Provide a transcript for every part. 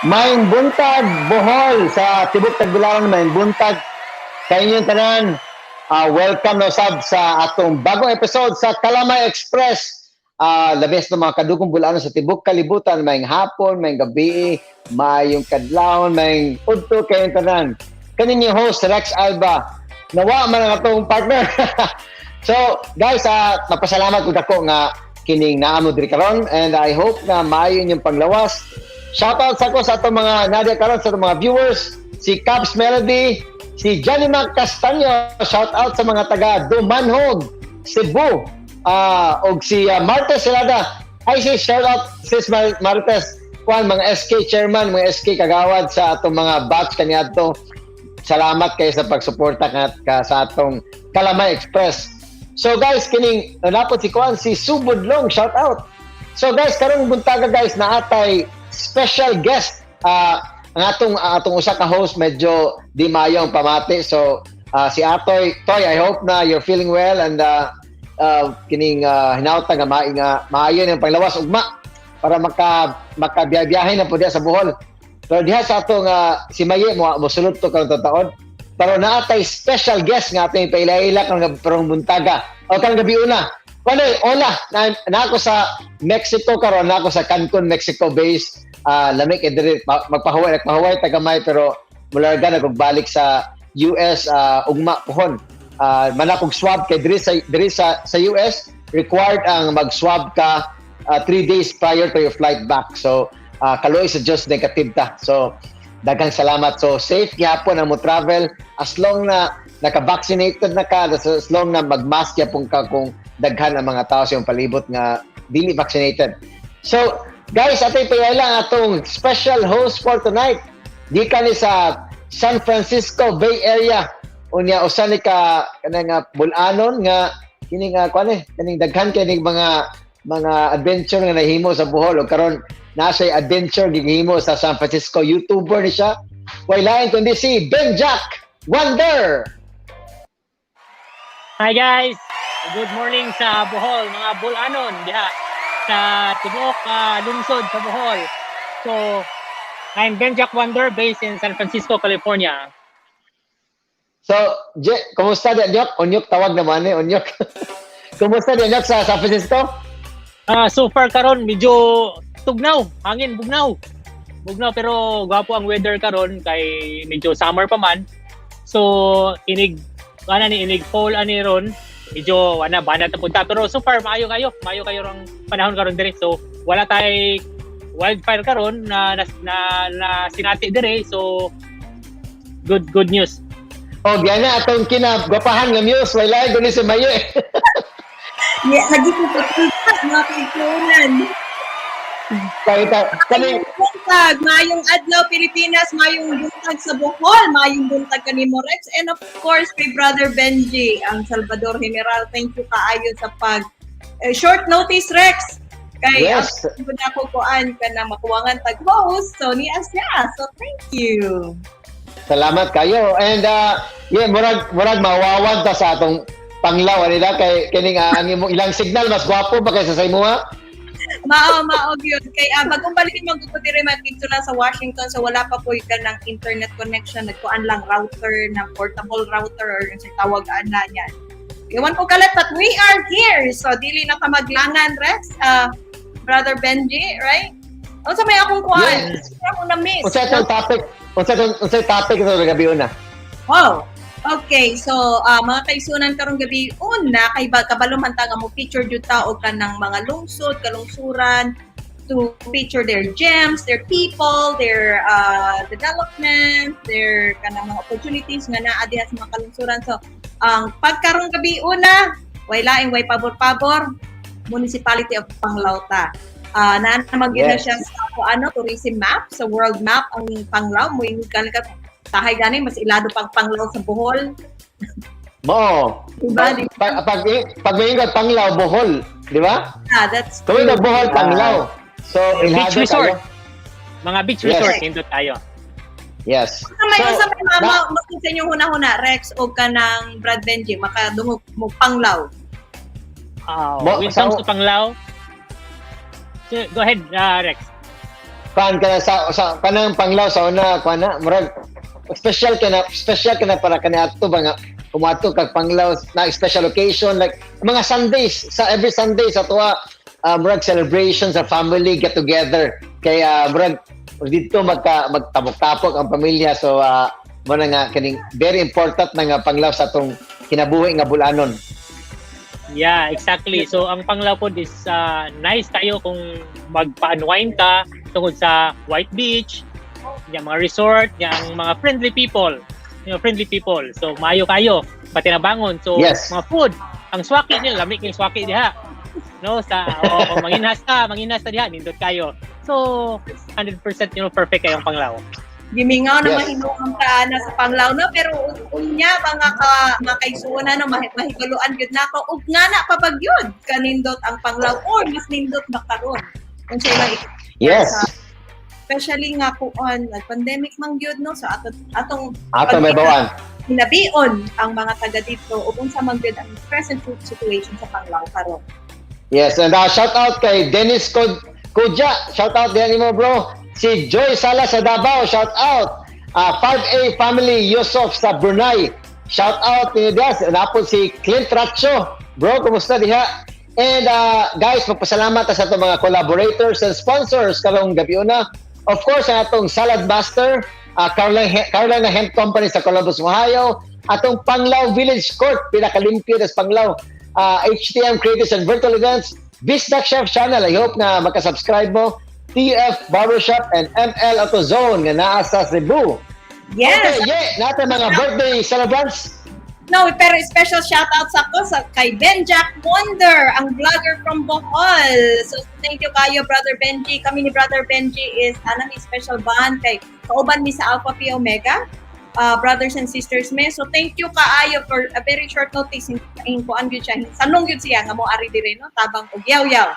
Maayong buntag, Bohol, sa tibok tagbilaran, maayong buntag kaninyong tanan. Welcome na usab sa atong bagong episode sa Kalamay Express. Labis ng mga kadugong bul-anon sa tibok kalibutan, maayong hapon, maayong gabi, maayong kadlawon, maayong udto kayong tanan. Kaninyong host, Rex Alba. Nawa man ang atong partner. So, guys, mapasalamat ko dako nga kining naa mo diri karon and I hope na maayo inyong panglawas. Shoutout sa ko sa atong mga nadia karon, sa atong mga viewers, si Caps Melody, si Johnny Mac Castaño, shout out sa mga taga Dumanhog, Cebu, og si Martes Serada. Ay, si shout out sis Martes, kuan mga SK chairman, mga SK kagawad sa atong mga batch kaniadto. Salamat kayo sa pagsuporta ka sa atong Kalamay Express. So guys, kining napot si kuan si Subudlong, shout out. So guys, karong buntaga, guys, naatay special guest. Ang atong usa ka host medyo di maayo ang pamati. So si Atoy, Toy, I hope na you're feeling well and kining hinawta nga maay nga maayo ng panglawas ugma para makabiyahe na po diha sa Bohol. Pero diha sa atong si Maye mo mosulod to karon taon. Pero naatay special guest nga atong ipaila-ila karong buntaga o karong gabi una. Wala, hola, na ako sa Mexico karon, na ako sa Cancun, Mexico base. Lamig kay diri, magpahuway, nagpahuway tagamay pero mularga na kog balik sa US ugma pohon. Manakog swab kay diri sa US required ang mag-swab ka 3 days prior to your flight back. So kaluoy sa Diyos, negative ta. So daghang salamat. So safe gyapon ang mo travel as long na naka-vaccinated na ka, as long na mag-mask gyapon ka kung daghan ang mga tao sa iyong palibot nga dili vaccinated. So guys, atay pa lang atong special host for tonight. Gikan ni sa San Francisco Bay Area. Unya usa ni ka kanang nga bul-anon nga kini nga kuan eh kaning daghan kay ning mga adventure nga nahimo sa Bohol ug karon naa siya adventure gihimo sa San Francisco. YouTuber ni siya. Way lain kundi si Ben Jack Wonder. Hi guys! Good morning sa Bohol, mga Bul-anon diha sa tibuok lungsod sa Bohol. So, I'm Ben Jack Wonder, based in San Francisco, California. So, Je, kumusta di Onyok? Onyok tawag naman eh, Onyok. Kumusta di Onyok sa San Francisco? So far karon medyo tugnaw, hangin bugnaw. Bugnaw pero gwapo ang weather karon kay medyo summer pa man. So, inig ana ni inig fall ani ron, medyo wala banat na punta pero so far maayo kayo, maayo kayo ang panahon karon dire. So, wala tay wildfire karon na sinati dire. So, good good news. Oh, diyan na atong kinagwapahan nga muse, way lain kundi si Maye. Yeah, lagi ko patulad, mga kaigsuonan. Kahit kani Maayong buntag, maayong adlaw Pilipinas, maayong buntag sa Bohol, maayong buntag kanimo, Rex, and of course kay Brother Benji, ang Salvador General. Thank you kaayo sa pag short notice, Rex. Kay ang ako kuan ka na makuwangan tag host, so niya siya. So thank you. Salamat kayo. And yeah, murag mawawag ta sa atong Panglao nila kay kining ang imong ilang signal mas gwapo pa kaysa sa imuha. Mao, mao gyud. Kay bagong balikin man ko diri dito lang sa Washington, so wala pa po ka ng internet connection, nagkuan lang router na portable router or yung sa tawag ana niya. Iwan ko kalat, but we are here. So dili na ka maglangan, Rex, Brother Benji, right? Unsa may akong kuan? Yes. Unsa akong na-miss? Unsa itong topic? Unsa topic ito gabi una? Wow. Okay, so mga kaigsuonan, karong gabi una kay ba kabalo man ta nga mo feature jud ta og kanang mga lungsod, kalungsuran to feature their gems, their people, their development, their kanang mga opportunities nga naa diha sa mga kalungsuran. So, ang pagkarong gabi una, way laing way pabor-pabor, Municipality of Panglao ta. Naa naman gyud na siya sa kung ano, tourism map, sa world map ang Panglao mo ka ka tahay gani mas ilado pang Panglao sa Bohol. Mo. Diba? Di Pag may ingon Panglao, Bohol, di ba? Ah, that's Kung true. may Bohol, Panglao. So, ilhado Beach resort. kayo. Mga beach resort nindot tayo. Yes. Sa may So, sa may mama mo sa inyong huna-huna, Rex, o ka ng Brad Benji makadungog mo Panglao? When it comes to Panglao, so, go ahead, Rex. Kan kana sa kanang Panglao sa una kuan na murag special ka na para kani ato ba nga kumato kag Panglao na special occasion, like mga Sundays, sa every Sunday sa tuwa, murag celebration sa family get together kay murag didto magtabok-tapok ang pamilya. So mo na nga kaning very important na nga Panglao sa atong kinabuhi nga bulanon. Yeah, exactly. So ang Panglao pod is nice kayo kung magpa-unwind ka tungod sa White Beach, yung mga resort, yung mga friendly people. Yung friendly people. So maayo kayo pati nabangon. So mga food, ang swaki nila, lami kay swaki diha. No, sa o kung manginhas ta diha, nindot kayo. So 100% perfect kayong Panglao. Gimingaw na mahinuong ka na sa Panglao, no, pero unya mga kaigsuonan, no, mahibaluan gyud nako ug nga na pa gyud kanindot ang Panglao or mas nindot ba karon kung sa ilang especially nga kuan, nag-pandemic man gyud, no, so ato atong Ato may bawaan. Hinabion ang mga taga dito ug unsa man gyud ang present food situation sa Panglao karon. Yes, and shout out kay Dennis Kodja. Shout out din mo, bro. Si Joy Sala sa Davao, shout out. 5A Family Yusuf sa Brunei. Shout out ni Diaz. Napod si Clint Racho. Bro, kumusta diha? And guys, magpasalamat ta sa atong mga collaborators and sponsors karong gabi una. Of course, ang atong Salad Master, Carolina Hemp Company sa Columbus, Ohio, atong Panglao Village Court, pinakalimpyo sa Panglao, HTM Creatives and Virtual Events, Bisdak Chef Channel, I hope na makasubscribe mo, TF Barbershop and ML Auto Zone nga naa sa Cebu. Yes. Okay, yeah, natin mga birthday celebrants. No, pero special shout out sa ako sa kay Ben Jack Wonder, ang vlogger from Bohol. So thank you kayo, Brother Benji. Kami ni Brother Benji is ana mi special bond kay kauban mi sa Alpha Phi Omega. Brothers and sisters me. So thank you kaayo for a very short notice in kuan gyud siya. Sanong gyud siya nga mo ari dire, no, tabang og yaw-yaw.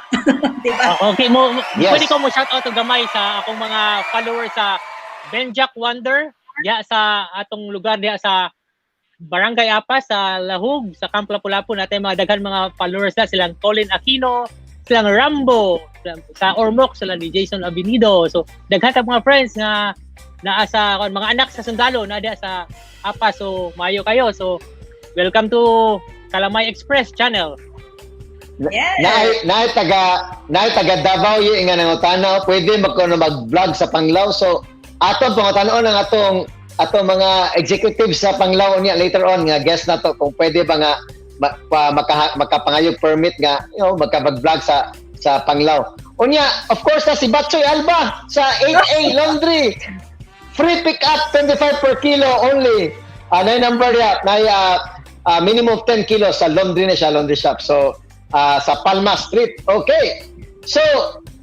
Di ba? Oh, okay mo Yes. pwede ko mo shout out og gamay sa akong mga followers sa Benjack Wonder diha sa atong lugar diha sa Barangay Apas sa Lahug sa Camp Lapu-Lapu. Natin mga daghan mga followers na silang Colin Aquino, silang Rambo sa Ormoc, sila ni Jason Avenido. So daghan ta mga friends nga naa sa kon mga anak sa sundalo na diha sa Apas. So maayo kayo. So welcome to Kalamay Express channel. Yes. Naay taga Davao yung nga nangutana, pwede magkuno mag-vlog sa Panglao. So atong pangutanon ang atong mga executives sa Panglao niya later on nga guest na to kung pwede ba nga makapangayog permit nga magka-vlog sa Panglao. Unya, of course na si Batsoy Alba sa 8A Laundry. Free pick up, 25 per kilo only. Na number ya, na minimum of 10 kilos sa laundry na siya, laundry shop. So sa Palma Street. Okay. So,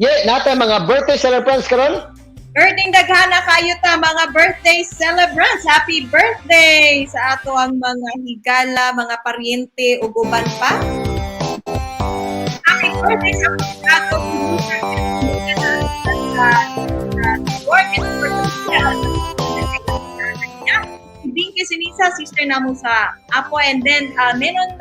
yeah, natin mga birthday celebrants karon. Birthday, daghana kayo ta mga birthday celebrants. Happy birthday sa ato ang mga higala, mga paryente ug uban pa. Happy birthday sa ato sa work and for Binky Sinisa, sister namo sa Apo, and then Menon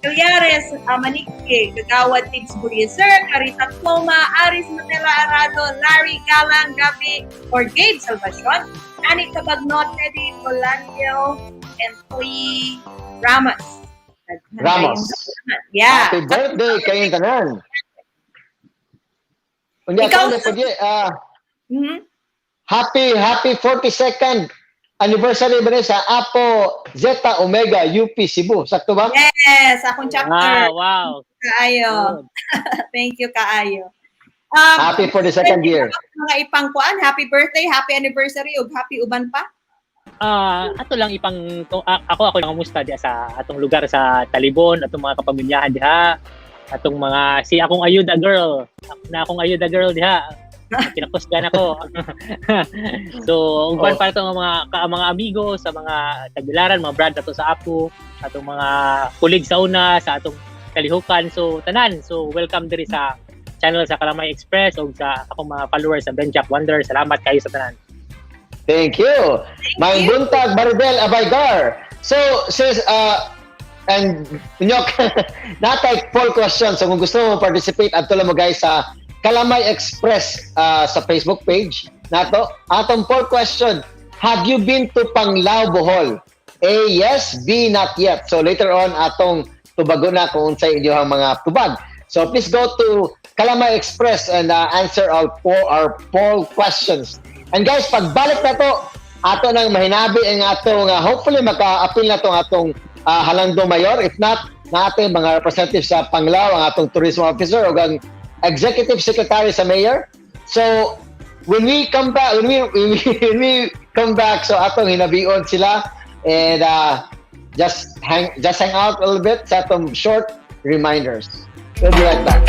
Callares, Manique, Gagawad Tigs Buryeser, Carita Toma, Aris Matela Arado, Larry Galang, Gabi, or Gabe Salvacion, Annie Cabagnot, Teddy Colanio, and Toy Ramos. Ramos. Yeah. Happy birthday kayong tanan. Unya, Ikaw- Ikaw, pwede, happy 42nd anniversary ba ni sa Apo Zeta Omega UP Cebu. Sakto ba? Yes, akong chapter. Wow. Kaayo. Good. Thank you, kaayo. Happy 42nd year. Mga ipangkuan, happy birthday, happy anniversary, ug happy uban pa. Ato lang ipang ako lang kamusta diha sa atong lugar sa Talibon, atong mga kapamilyahan diha, atong mga si akong ayuda girl, na akong ayuda girl diha. Pinakusgan ako. So, uban pa itong mga amigo sa mga tagbilaran, mga brad ato sa Apo, atong mga kulig sa una, sa atong kalihukan. So, tanan. So, welcome diri sa channel sa Kalamay Express o sa akong mga followers sa Benjack Wonder. Salamat kayo sa tanan. Thank you. May you. buntag, Maribel Abaygar. So, sis, and Nyok, natay poll question. So, kung gusto mo participate, adto lang mo guys sa Kalamay Express sa Facebook page nato. Atong poll question, have you been to Panglao, Bohol? A, yes. B, not yet. So later on, atong tubago na kung unsay inyong mga tubag. So please go to Kalamay Express and answer our poll questions. And guys, pagbalik na to, ato nang mahinabi ang atong hopefully maka-apil na to ang atong Halangdong Mayor. If not, natin mga representatives sa Panglao, ang atong tourism officer o ang executive secretary sa mayor. So when we come back, so atong hinabion sila and just hang out a little bit sa atong short reminders. We'll be right back.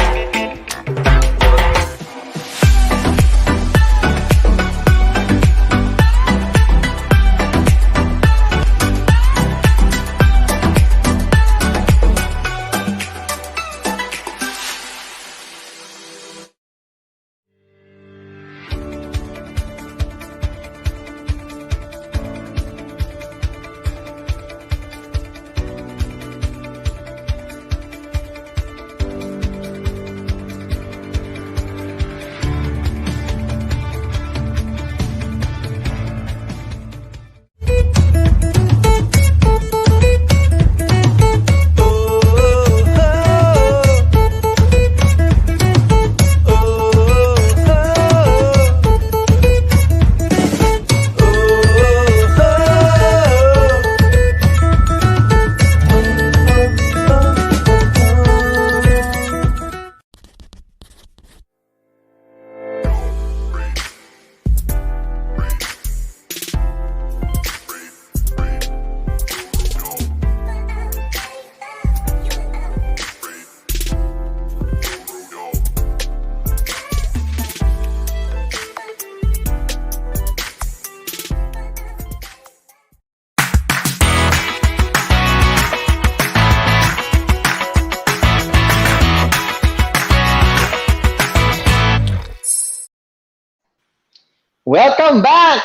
Welcome back!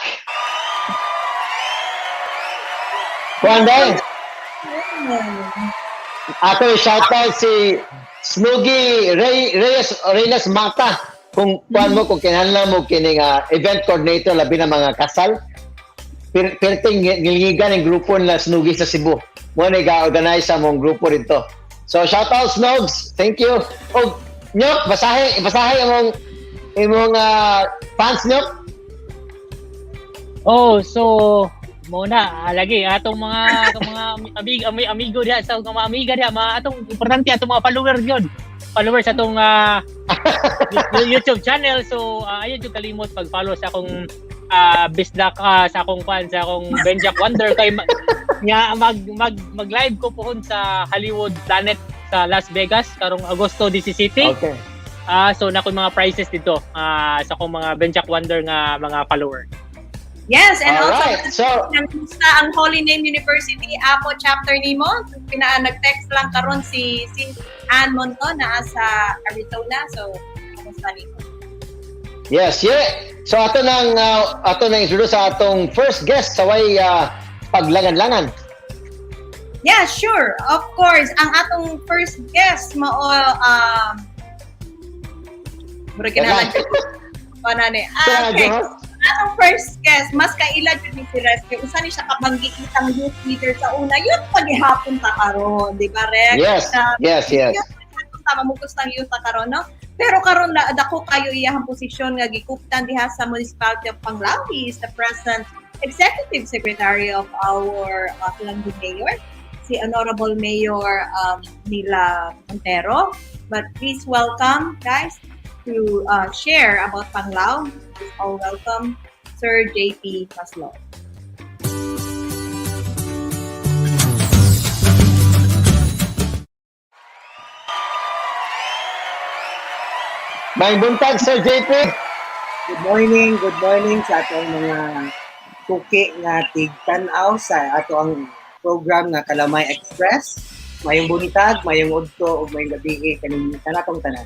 Kuan day, ako shoutout si Snoogie Ray, Reyes Reyes Mata. Kung kuan mo, kung kinahanglan mo kining event coordinator labi na mga kasal. Perting ngilngigan ang grupo nila Snoogie sa Cebu. Mo na ga-organize sa mong grupo dito. So shout out, Snogs. Thank you. Og Nyok, basahe, basahe imong fans, Nyok. Oh, so muna lagi atong mga amigo diha sa mga amiga diha, mga atong importante atong mga followers yun. Followers atong YouTube channel. So ayun yung kalimot pag-follow sa akong bisdak sa akong fan sa akong Benjack Wonder kay nga mag mag mag-live ko pohon sa Hollywood Planet sa Las Vegas karong Agosto 17. Okay. So na mga prizes dito sa akong mga Benjack Wonder nga mga follower. Yes, and All also right. So kamusta ang Holy Name University Apo chapter nimo? Pina nag-text lang karon si Ann Monto naa sa Arizona. So, kamusta nimo? Yes, yeah. So ato nang introduce sa atong first guest sa way paglangan-langan. Yeah, sure. Of course, ang atong first guest mao murag kinahanglan ko na ni. Ah, okay. Atong first guest, mas kaila jud ni si Rescue. Usa ni siya kabanggiitang youth leader sa una. Youth paghihapon ta karon, di ba, Rex? Yes. Na, Yes. tama mo gustang youth ta karon, no? Pero karon na dako kayo iyahang posisyon nga gikuptan diha sa Municipality of Panglao. He is the present executive secretary of our Pilangdong Mayor, si Honorable Mayor Nila Montero. But please welcome, guys, to share about Panglao. Please all welcome Sir JP Maslo. May buntag, Sir JP. Good morning sa atong mga suki nga tig-tan-aw sa ato ang program nga Kalamay Express. Mayong buntag, mayong udto ug mayong gabi kaning kanatong tanan.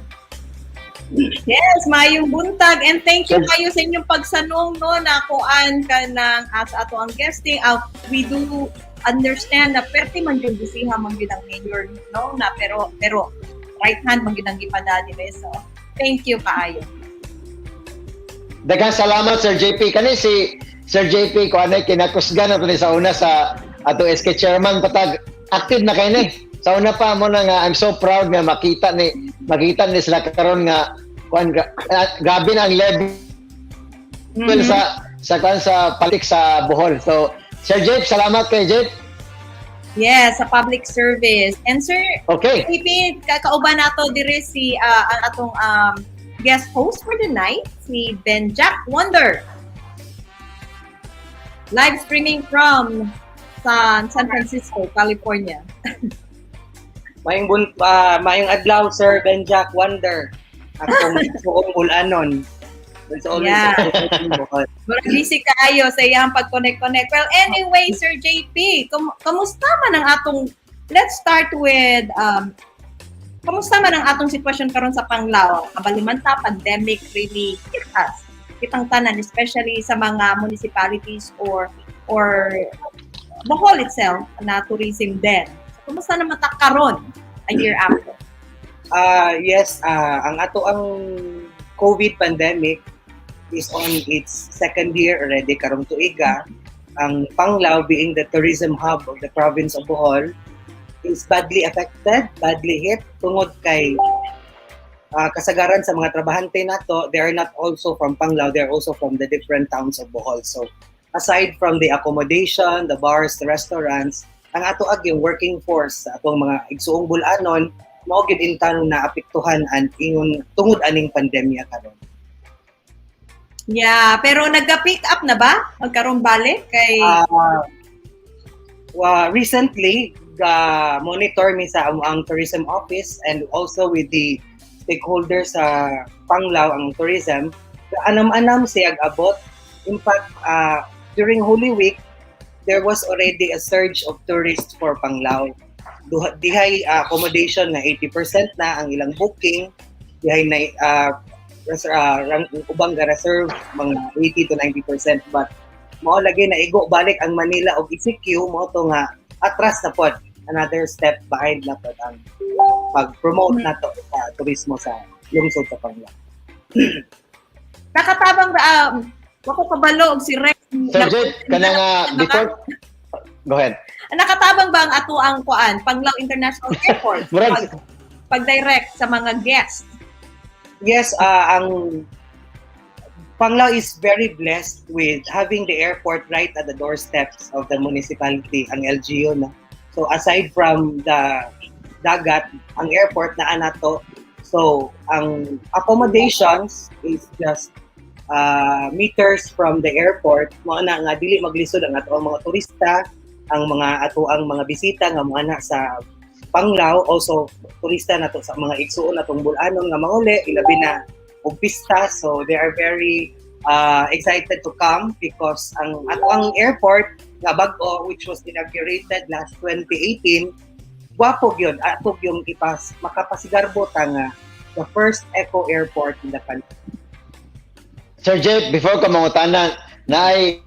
Yes, mayong buntag and thank you Sir- kayo sa inyong pagsanong, no, na kuan ka ng sa ato ang guesting. We do understand na perti man jud busiha man gyud ang mayor, no, na pero right hand man gyud ang gipada, di ba? So Thank you kaayo. Daghang salamat, Sir JP. Kani si Sir JP ko ano kinakusgan na to ni sa una sa ato SK chairman patag active na kay ni. Sa una pa mo na nga I'm so proud nga makita ni sila karon nga kuan grabe na ang level sa kuan sa politics sa Bohol. So Sir JP, salamat kay JP. Yes, sa public service. And Sir JP, kakauban nato diri si ang atong guest host for the night, si Ben Jack Wonder. Live streaming from San Francisco, California. Maayong adlaw, Sir Ben Jack Wonder. Akong suong bulanon. There's always a Bohol. Murag busy kaayo sa iyang pag-connect-connect. Well, anyway, Sir JP, kamusta man ang atong, let's start with kamusta man ang atong sitwasyon karon sa Panglao? Kabalo man ta, pandemic really hit us. Kitang tanan, especially sa mga municipalities or Bohol itself na tourism din. So, kumusta naman ta karon a year after? Yes, ang ato ang COVID pandemic is on its second year already karong tuiga. Ang Panglao, being the tourism hub of the province of Bohol, is badly affected, badly hit tungod kay kasagaran sa mga trabahante nato, they are not also from Panglao, they are also from the different towns of Bohol. So aside from the accommodation, the bars, the restaurants, ang ato ag yung working force sa atong mga igsuong bulanon mao gyud intawon na apektuhan and ingon tungod aning pandemya karon. Yeah, pero nagka-pick up na ba? Magkaroon balik kay Wa recently ga monitor mi sa ang tourism office and also with the stakeholders sa Panglao ang tourism, anam-anam siya abot. In fact, during Holy Week there was already a surge of tourists for Panglao. Dihay accommodation na 80% na ang ilang booking, dihay na ubang ga reserve mga 80 to 90%, but mao lagi na igo balik ang Manila og ECQ, mao to nga atras na pod, another step behind na pod ang pag-promote nato sa turismo sa lungsod sa Panglao. Nakatabang ba wako kabalo og si Rex. Sir Jake, kanang before. Go ahead. Nakatabang ba ang ato ang kuan Panglao International Airport pag direct sa mga guests? Yes, ang Panglao is very blessed with having the airport right at the doorsteps of the municipality, ang LGU, no? So aside from the dagat, ang airport na nato. So ang accommodations is just meters from the airport. Mao na nga dili maglisod ang ato ang mga turista, ang mga ato ang mga bisita nga moana sa Panglao, also turista nato sa mga igsuon natong bulanon nga manguli ilabi na og pista, so they are very excited to come because ang ato ang airport nga bag-o, which was inaugurated last 2018, gwapo gyud ato yung ipas makapasigarbo ta nga the first eco airport in the country. Sir Jeff, before ko mangutana, naay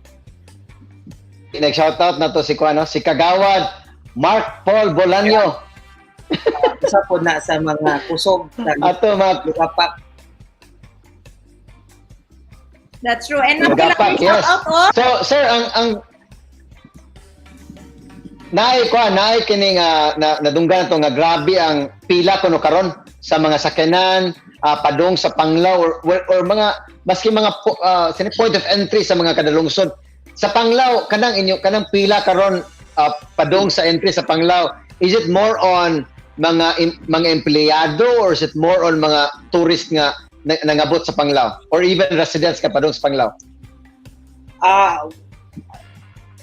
nag-shoutout na to si kuano, si Kagawad Mark Paul Bolanyo. Usa po na sa mga kusog sa Ato mga Lugapak. That's true. And Lugapak, shout yes. out, oh. So, sir, ang naay ko naay kini nga na, nadunggan to nga grabe ang pila kuno karon sa mga sakyanan padung sa Panglao or mga maski mga point of entry sa mga kadalungsod sa Panglao. Kanang inyo kanang pila karon padung sa entry sa Panglao, is it more on mga empleyado or is it more on mga tourist nga nangabot sa Panglao or even residents ka padung sa Panglao?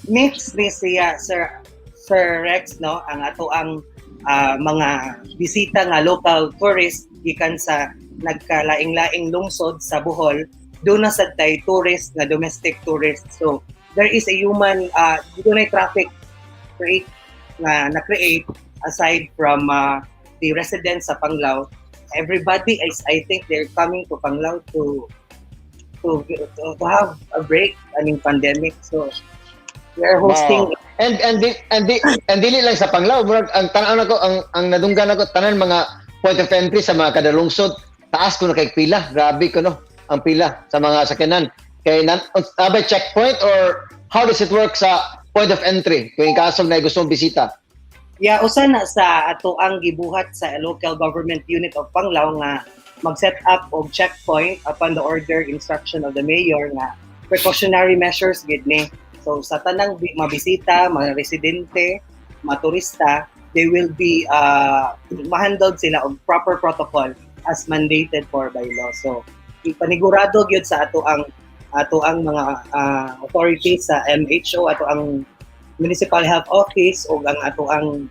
Mix ni siya, Sir Rex, no? Ang ato ang mga bisita nga local tourist gikan sa nagkalaing-laing lungsod sa Bohol, duna sad tay tourist nga domestic tourist, so there is a human dunay traffic create nga na-create aside from the residents sa Panglao. Everybody is, I think they're coming to Panglao to have a break aning pandemic, so we are hosting. Wow. And dili lang sa Panglao, murag ang tan-aw nako, ang nadunggan nako, tanan mga point of entry sa mga kadalungsod, Taas kuno kay pila, grabe kuno ang pila sa mga sakyanan. Kay nan abay checkpoint or how does it work sa point of entry kung in kaso na gusto mong bisita? Yeah, usa na sa ato ang gibuhat sa local government unit of Panglao nga mag-set up og checkpoint upon the order instruction of the mayor nga precautionary measures gid ni. So sa tanang mabisita, mga residente, mga turista, they will be mahandled sila og proper protocol as mandated for by law. So ipanigurado gyud sa ato ang mga authorities sa MHO, ato ang Municipal Health Office ug ang ato ang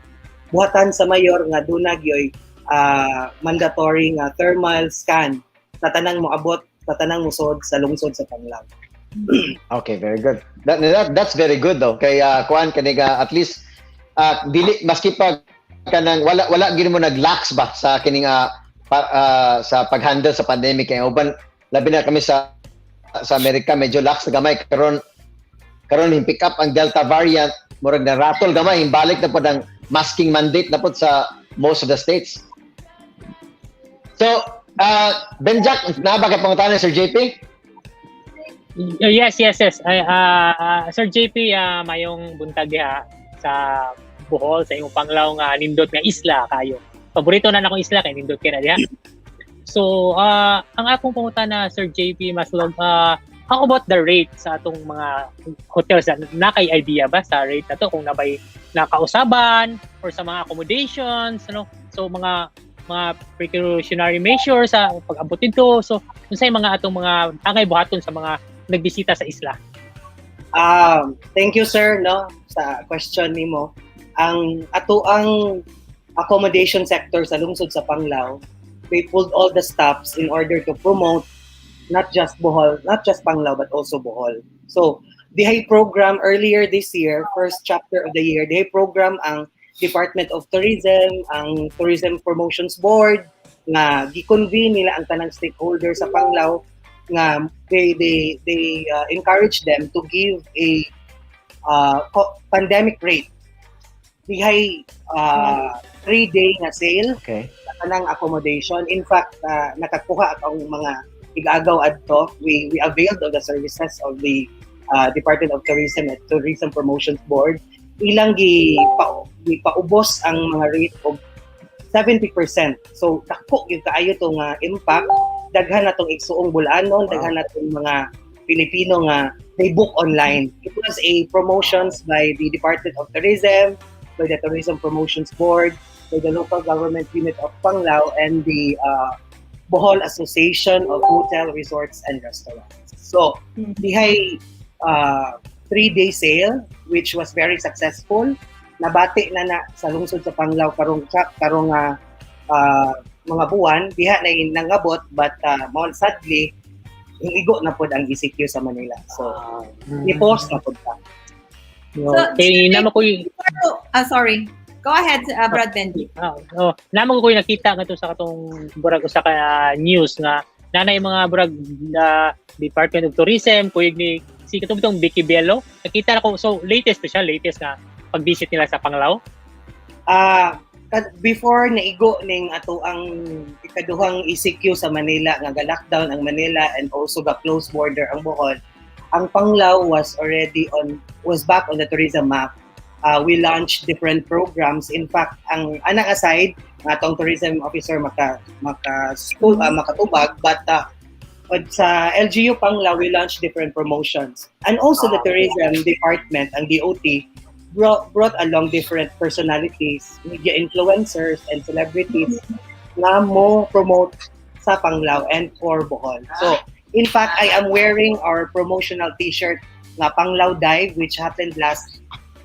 buhatan sa mayor nga duna gyoy mandatory nga thermal scan sa tanang moabot, sa tanang musod sa lungsod sa Panglao. Okay, very good. That's very good though. Kay kuan kani nga at least dili maski pa kanang wala gid mo naglax ba sa kining sa pag-handle sa pandemic, kay uban labi na kami sa Amerika, medyo lax na gamay. Karon karon pick up ang Delta variant, murag na rattle gamay, balik na pod ang masking mandate na pod sa most of the states. So, Benjack, naa ba kay pangutana, Sir JP? Yes. Ay, Sir JP, mayong buntag diha sa Bohol, sa imong Panglao nga nindot nga isla kayo. Paborito na nakong isla kay nindot kay na diha. So, ang akong pangutana, Sir JP Maslog, how about the rate sa atong mga hotels? Na kay idea ba sa rate na to kung nabay nakausaban or sa mga accommodations, ano? So mga precautionary measures sa pag-abot dito. So, unsay mga atong mga angay buhaton sa mga nagbisita sa isla? Thank you, sir, no, sa question nimo. Ang ato ang accommodation sector sa lungsod sa Panglao, they pulled all the stops in order to promote not just Bohol, not just Panglao but also Bohol. So, dihay program earlier this year, first chapter of the year, dihay program ang Department of Tourism, ang Tourism Promotions Board nga gi-convene nila ang tanang stakeholders sa Panglao nga they encourage them to give a pandemic rate. Dihay 3-day nga sale sa tanang accommodation. In fact, nakakuha ang mga igagaw adto. We availed of the services of the Department of Tourism and Tourism Promotions Board. Ilang gi paubos ang mga rate og 70%. So dako gyud kaayo to nga impact. Daghan na tong igsuong Bol-anon, daghan na tong mga Pilipino nga they book online. It was a promotions by the Department of Tourism, by the Tourism Promotions Board, by the local government unit of Panglao and the Bohol Association of Hotel, Resorts and Restaurants. So, dihay 3-day sale which was very successful. Nabati na na sa lungsod sa Panglao karong mga buwan diha na nangabot, but mao sadly igo na pod ang ECQ sa Manila. So, i-post na pod ta. So, Okay, namo ko yung Ah, sorry. Go ahead, Brad Benji. Ah, oh, namo ko yung nakita ngadto sa katong burag usa ka news nga nanay mga burag Department of Tourism kuyog ni si katong bitong Vicky Bello. Nakita na ko, so latest to siya, latest nga pag-visit nila sa Panglao. Ah, before naigo ning ato ang ikaduhang ECQ sa Manila nga ga-lockdown ang Manila and also ga close border ang Bohol, ang Panglao was already on was back on the tourism map. We launched different programs. In fact, ang anang aside, ang atong tourism officer maka school makatubag, but sa LGU Panglao we launched different promotions. And also the tourism department, ang DOT, brought along different personalities, media influencers, and celebrities nga mo promote sa Panglao and for Bohol. So, in fact, I am wearing our promotional T-shirt nga Panglao Dive which happened last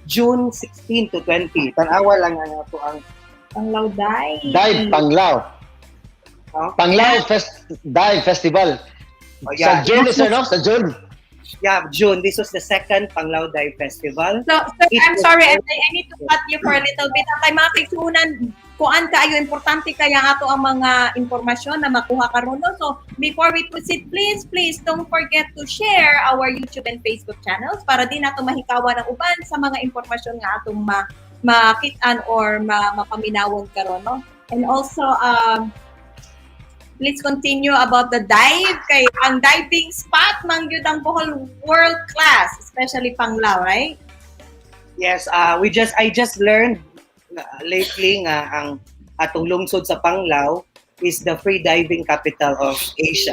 June 16 to 20. Tanawa lang nga to ang Panglao Dive. Dive Panglao. Huh? Panglao Fest Dive Festival. Oh, yeah. Sa June, sir, no? Sa June. Yeah, June. This was the second Panglao Dive Festival. So, sir, It I'm was sorry, I need to cut you for a little bit. Ang kay mga kaigsuonan, kuan kaayo importante kaya ato ang mga impormasyon na makuha karon, no? So, before we proceed, please, please don't forget to share our YouTube and Facebook channels para di nato mahikawan ang uban sa mga impormasyon nga atong makit-an or mapaminawon karon, no? And also, Please continue about the dive kay ang diving spot man gyud ang Bohol world class, especially Panglao, right? Yes, we just I just learned lately nga ang atong lungsod sa Panglao is the free diving capital of Asia.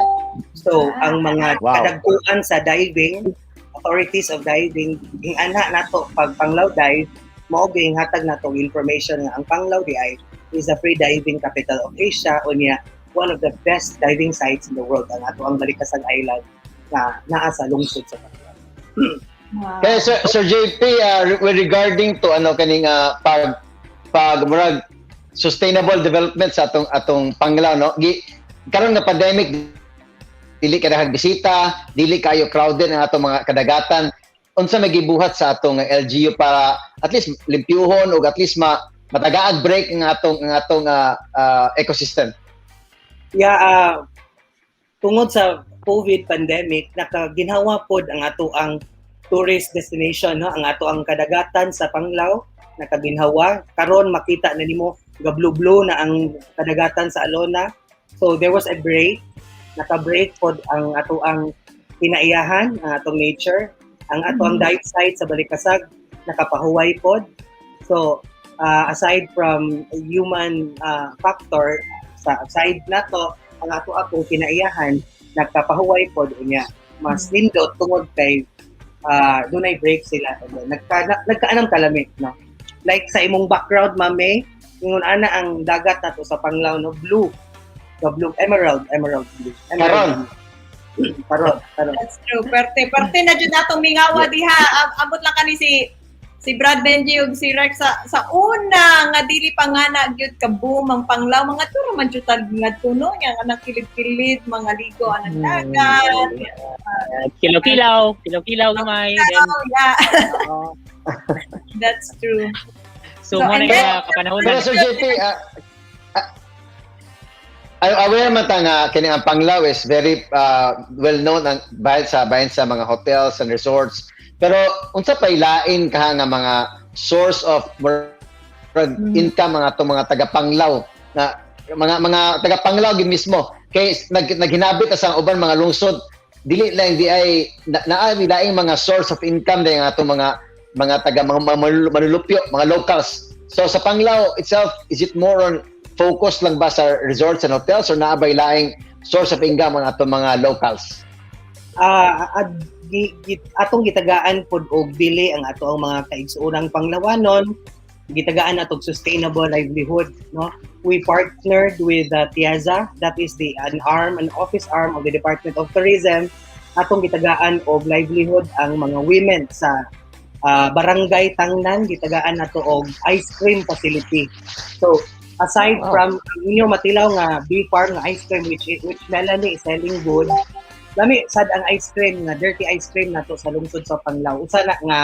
So, ang mga kadagkuan sa diving, authorities of diving, ingana nato pag Panglao dive, mao hatag nato information nga ang Panglao diay is the free diving capital of Asia, unya one of the best diving sites in the world ang ato ang Balicasag Island na naa sa lungsod sa Panglao. Kaya Sir JP, with regarding to ano kaning pag pag murag sustainable development sa atong Panglao, no, gi karon nga pandemic, dili ka bisita, dili kayo crowded ang atong mga kadagatan. Unsa may gibuhat sa atong LGU para at least limpyuhon o at least ma matagaag break ang atong ecosystem? Yeah, tungod sa COVID pandemic, nakaginhawa pod ang ato ang tourist destination, no? Ang ato ang kadagatan sa Panglao nakaginhawa. Karon makita na nimo ga-blue blue na ang kadagatan sa Alona. So there was a break, naka-break pod ang ato ang kinaiyahan, ang atong nature, ang ato ang dive site sa Balicasag nakapahuway pod. So aside from human factor sa side nato, ang ato akong kinaiyahan nagkapahuway pod, unya mas nindot tungod kay dunay break sila and then nagkaanam kalami, no? Like sa imong background, Mame, ingon ana ang dagat nato sa Panglao, no? Blue, the blue, emerald, emerald blue, emerald blue. Karon karon. That's true. Perte, perte na jud natong mingawa diha. Ambot lang kani si Brad Benji ug si Rex sa una nga dili pa nga na gyud ka boom ang Panglao, mga turo man jud tag ngadto, no, nya nga nakilid-kilid mga ligo anang dagat. Kilaw-kilaw, kilaw-kilaw gamay. Then, Oh, yeah. That's true. So, So, mo and na kapanahon Pero na. Sir JP, aware man ta nga kini ang Panglao is very well known ang bahin sa mga hotels and resorts. Pero unsa pay lain ka nga mga source of murag income mga atong mga taga Panglao na mga taga Panglao gid mismo kay naghinabit na sa uban mga lungsod, dili lang di ay na, naa laing mga source of income dahil ang atong mga taga mga manulupyo, mga locals. So sa Panglao itself, is it more on focus lang ba sa resorts and hotels or naa bay laing source of income ang atong mga locals? Atong gitagaan pod og dili ang ato ang mga kaigsuonang Panglawanon, gitagaan atong sustainable livelihood, no? We partnered with the TIEZA, that is the an arm, an office arm of the Department of Tourism. Atong gitagaan og livelihood ang mga women sa Barangay Tangnan. Gitagaan nato og ice cream facility. So aside from inyo matilaw nga bee farm nga ice cream which Melanie is selling good, lami sad ang ice cream nga dirty ice cream nato sa lungsod sa Panglao. Usa na nga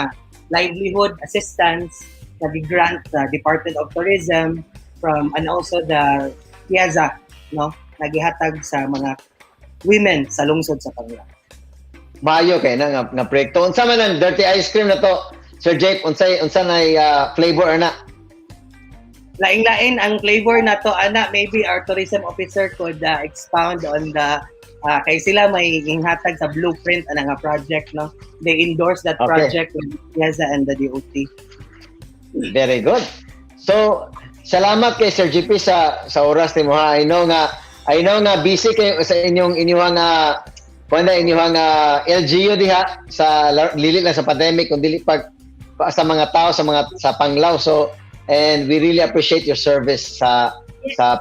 livelihood assistance na gi-grant sa Department of Tourism from and also the TIEZA, no, nagihatag sa mga women sa lungsod sa Panglao. Maayo kay na nga proyekto. Unsa man ang dirty ice cream na to, Sir Jake? Unsay unsa nay flavor ana? Laing-lain ang flavor nato ana. Maybe our tourism officer could expound on the kay sila may inghatag sa blueprint ana nga project, no? They endorse that project with TIEZA and the DOT. Very good. So, salamat kay Sir GP sa oras nimo ha. I know nga busy kayo sa inyong kuan na inyong LGU diha sa dili lang sa pandemic kun dili pag pa, sa mga tao sa mga sa Panglao. So, and we really appreciate your service sa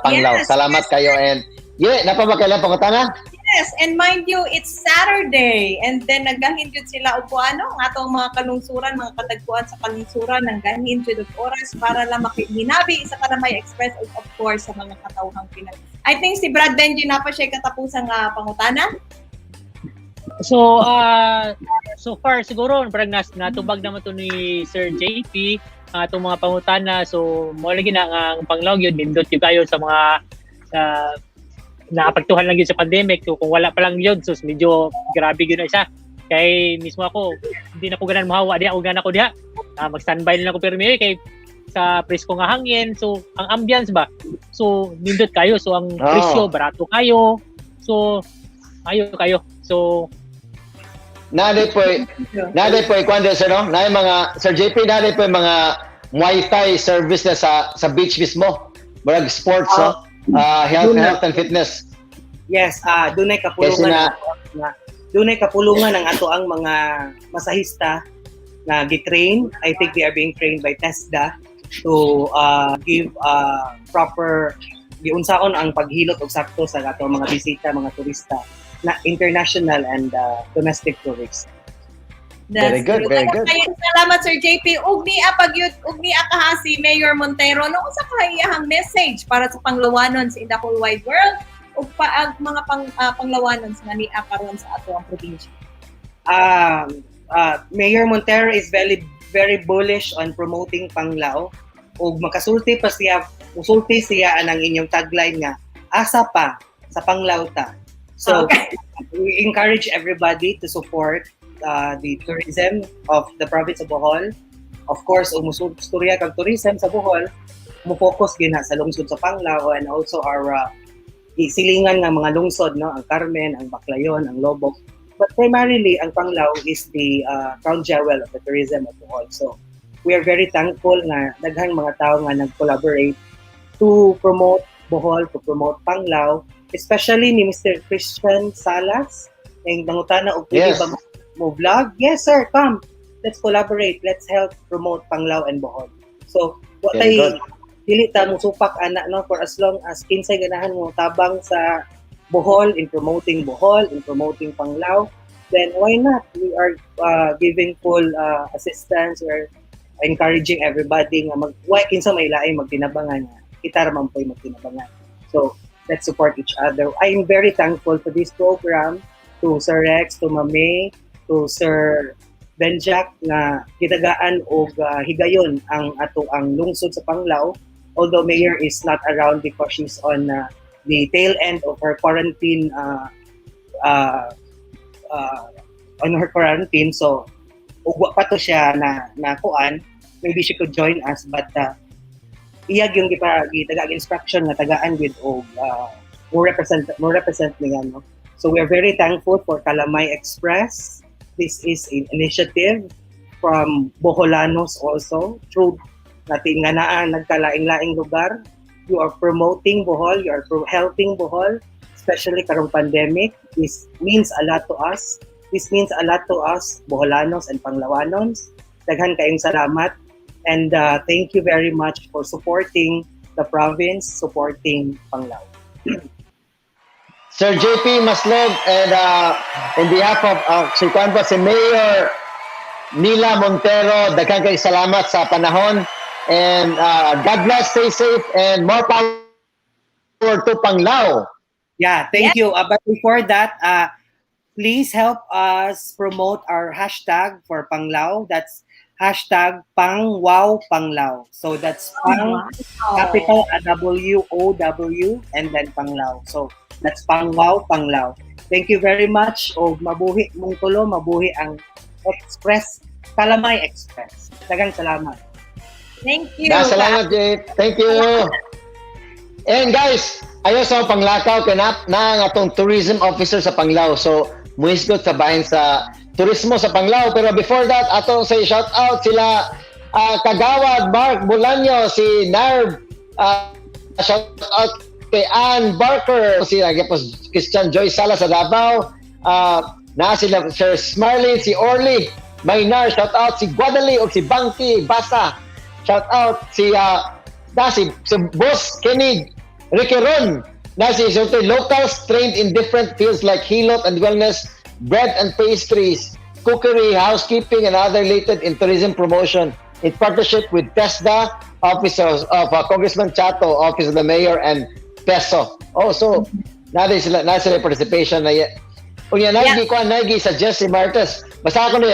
Panglao. Salamat kayo and yeah, naa pa ba kay pangutana? Yes, and mind you, it's Saturday. And then naggahin jud sila og ano, ang atong mga kalungsuran, mga katagpuan sa kalungsuran, nanggahin jud og oras para lang makihinabi sa Kalamay Express ug of course sa mga katawhang Pinay. I think si Brad Benji na pa siya katapusan nga pangutana. So, so far siguro parang natubag naman to ni Sir JP ang atong mga pangutana. So, mo lagi na nga ang Panglao yun, nindot yung kayo sa mga sa naapektuhan lang yun sa pandemic. So, kung wala pa lang yun, so medyo grabe yun na siya. Kay mismo ako, hindi na ko ganan mahawa diha, o gana ko diha. Mag-standby na lang ko pero kay Sa presko nga hangin. So ang ambience ba? So nindot kayo. So ang presyo barato kayo. So ayo kayo. So Naa po kuan sir, no? Naa mga Sir JP, naa po mga Muay Thai service na sa beach mismo. Murag sports, no? Health health and fitness. Yes, dunay kapulungan na dunay kapulungan ang ato ang mga masahista na gitrain. I think they are being trained by TESDA to give proper giunsaon ang paghilot og sakto sa ato mga bisita, mga turista na international and domestic tourists. That's Very good, true. very good. Kaya salamat, Sir JP. Ug ni apagyud ug ni akaha si Mayor Montero, no, unsa kay iyahang message para sa Panglawanon sa in the whole wide world ug paag mga Panglawanon nga nia karon sa ato ang probinsya? Mayor Montero is very very bullish on promoting Panglao ug makasulti pa siya, musulti siya anang inyong tagline nga "Asa pa sa Panglao ta." So we encourage everybody to support the tourism of the province of Bohol. Of course, ug muistorya kag tourism sa Bohol, mo focus gyud na sa lungsod sa Panglao and also our silingan nga mga lungsod, no, ang Carmen, ang Baclayon, ang Loboc. But primarily, ang Panglao is the crown jewel of the tourism of Bohol. So we are very thankful nga daghang mga tao nga nag-collaborate to promote Bohol, to promote Panglao, especially ni Mr. Christian Salas, ng nangutana og pwede ba mo vlog? Yes, sir, come. Let's collaborate. Let's help promote Panglao and Bohol. So, wa Very tay good. Dili ta mo supak ana, no, for as long as kinsay ganahan mo tabang sa Bohol, in promoting Bohol, in promoting Panglao, then why not? We are giving full assistance. We are encouraging everybody nga mag why kinsa may laing magtinabangan nga kita ra man po'y magtinabangan. So let's support each other. I am very thankful for this program, to Sir Rex, to Mame, to Sir Benjack nga gitagaan og higayon ang ato ang lungsod sa Panglao. Although Mayor is not around because she's on the tail end of her quarantine, on her quarantine, so ug wa pa to siya na kuan, maybe she could join us, but iyag yung gipa gitaga instruction nga tagaan with og mo represent niya, no. So we are very thankful for Kalamay Express. This is an initiative from Boholanos also through natin nga naa nagkalaing-laing lugar. You are promoting Bohol, you are helping Bohol, especially karong pandemic. This means a lot to us. This means a lot to us, Boholanos and Panglawanons. Daghan kayong salamat and thank you very much for supporting the province, supporting Panglao. Sir JP Maslog and in behalf of si kuan po, si Mayor Nila Montero, daghan kay salamat sa panahon and God bless, stay safe and more power to Panglao. Yeah, thank you. But before that, please help us promote our hashtag for Panglao. That's #PangWowPanglao. So that's Pang capital W O W and then Panglao. So that's Pang Wow Panglao. Thank you very much. O mabuhi mong tulo, mabuhi ang Express, Kalamay Express. Daghang salamat. Thank you. Yeah, salamat, Jay. Thank you. And guys, ayo sa panglakaw kay na ang atong tourism officer sa Panglao. So, muhisgot sa bahin sa turismo sa Panglao. Pero before that, atong say shout out sila Kagawad Mark Bolanyo, si Narv, shout out kay Ann Barker, si po, Christian Joy Sala sa Davao, na sila Sir Smarley, si Orly Maynar, shout out si Guadali o si Bangki Basa. Shout out si na si Boss Kenny Riqueron na si sulti locals trained in different fields like hilot and wellness, bread and pastries, cookery, housekeeping, and other related in tourism promotion in partnership with TESDA, Office of Congressman Chato, Office of the Mayor, and PESO. Oh, so na sila participation na unya nagi ko nagi suggest si Martes. Basta ako ni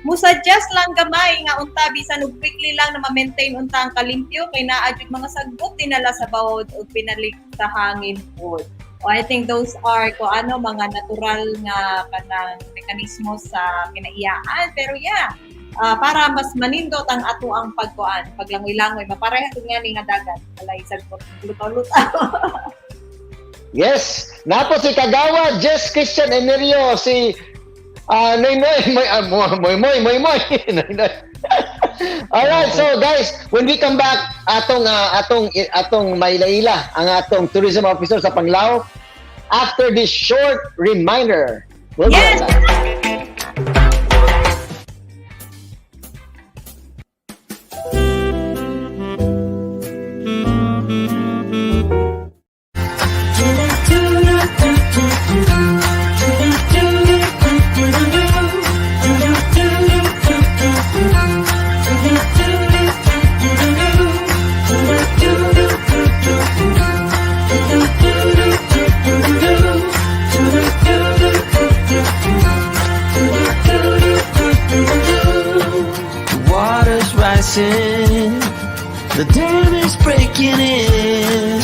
Musuggest lang gamay nga unta bisan og weekly lang na ma-maintain unta ang kalimpyo kay naa jud mga sagbot dinala sa bawod ug pinalik sa hangin pod. O, I think those are ko ano mga natural nga kanang mekanismo sa kinaiyaan, pero yeah. Para mas manindot ang ato ang pagkuan, paglangoy-langoy, mapareha tud nga ni nga dagat. Alay sad lutaw-lutaw. Yes, napo si Kagawa, Jess Christian Emilio, si Noy Noy, Moy, Moy, Moy, Moy, Moy. Noy Noy. Alright, so guys, when we come back, atong mailaila ang atong tourism officer sa Panglao after this short reminder. We'll be right back. The water's rising, the dam is breaking in.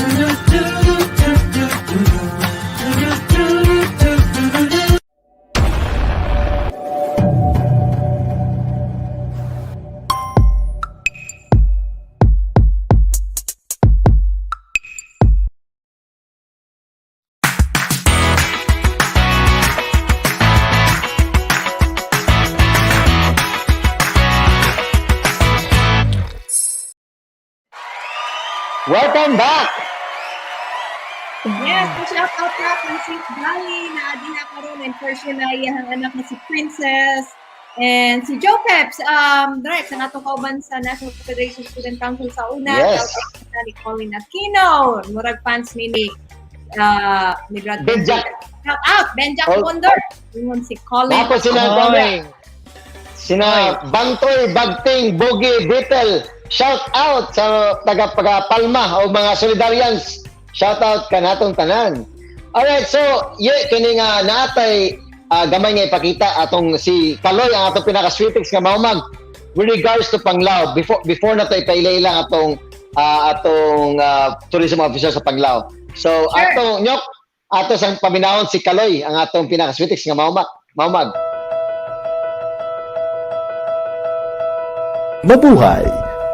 Welcome back. Yes, so shout out na kay Sis Dolly na diha karon and first na iyang anak na si Princess and si Joe Peps, Drex, ang atong kauban sa National Federation Student Council sa una. Shout out na ni Colin Aquino, murag fans ni Brad Ben Jack. Shout out Ben Jack Oh. Wonder. Ingon si Colin. Napo sila Oy. sina Bangtoy, Bagting, Bogi, Brittle. Shout out sa taga taga Palma o mga Solidarians. Shout out kanatong tanan. Alright, so ye kini nga naatay gamay nga ipakita atong si Kaloy ang atong pinaka sweetix nga maumag with regards to Panglao before na to ipaila atong tourism officer sa Panglao. So atong nyok ato sang paminawon si Kaloy ang atong pinaka sweetix nga maumag. Maumag. Mabuhay!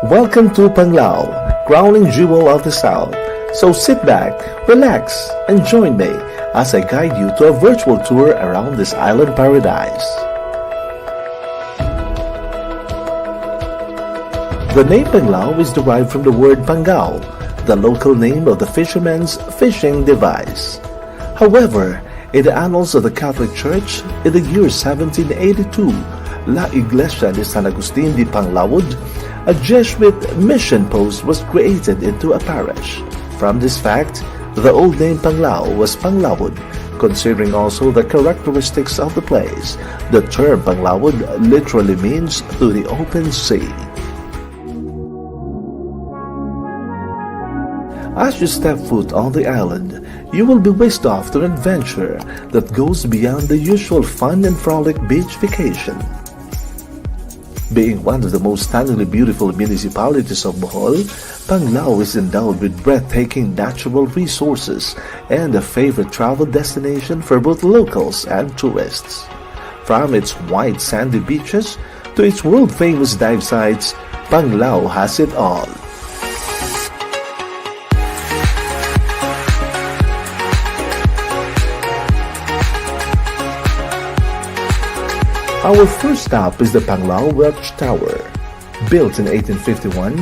Welcome to Panglao, crowning jewel of the South. So sit back, relax, and join me as I guide you to a virtual tour around this island paradise. The name Panglao is derived from the word Pangao, the local name of the fisherman's fishing device. However, in the annals of the Catholic Church, in the year 1782, La Iglesia de San Agustin de Panglawod, a Jesuit mission post was created into a parish. From this fact, the old name Panglao was Panglawod, considering also the characteristics of the place. The term Panglawod literally means to the open sea. As you step foot on the island, you will be whisked off to an adventure that goes beyond the usual fun and frolic beach vacation. Being one of the most stunningly beautiful municipalities of Bohol, Panglao is endowed with breathtaking natural resources and a favorite travel destination for both locals and tourists. From its white sandy beaches to its world-famous dive sites, Panglao has it all. Our first stop is the Panglao Watch Tower. Built in 1851,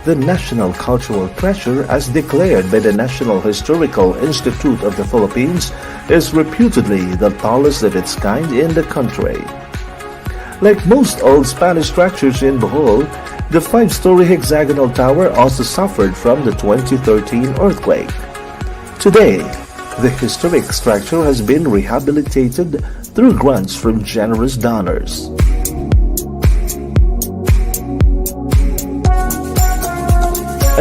the National Cultural Treasure, as declared by the National Historical Institute of the Philippines, is reputedly the tallest of its kind in the country. Like most old Spanish structures in Bohol, the five-story hexagonal tower also suffered from the 2013 earthquake. Today, the historic structure has been rehabilitated through grants from generous donors.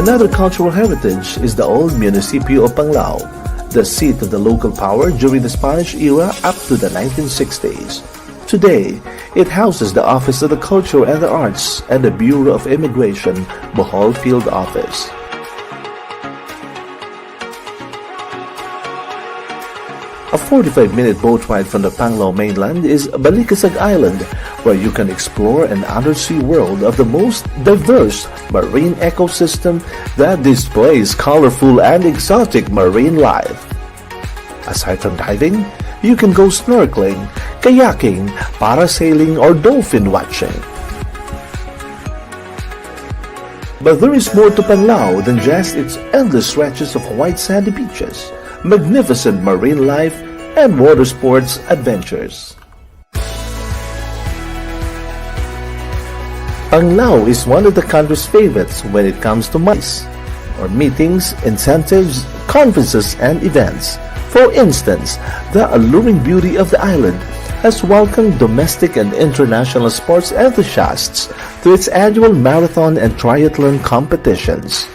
Another cultural heritage is the old municipio of Panglao, the seat of the local power during the Spanish era up to the 1960s. Today, it houses the Office of the Culture and the Arts and the Bureau of Immigration, Bohol Field Office. A 45-minute boat ride from the Panglao mainland is Balicasag Island, where you can explore an undersea world of the most diverse marine ecosystem that displays colorful and exotic marine life. Aside from diving, you can go snorkeling, kayaking, parasailing, or dolphin watching. But there is more to Panglao than just its endless stretches of white sandy beaches, magnificent marine life, and water sports adventures. Panglao is one of the country's favorites when it comes to MICE, or meetings, incentives, conferences, and events. For instance, the alluring beauty of the island has welcomed domestic and international sports enthusiasts to its annual marathon and triathlon competitions.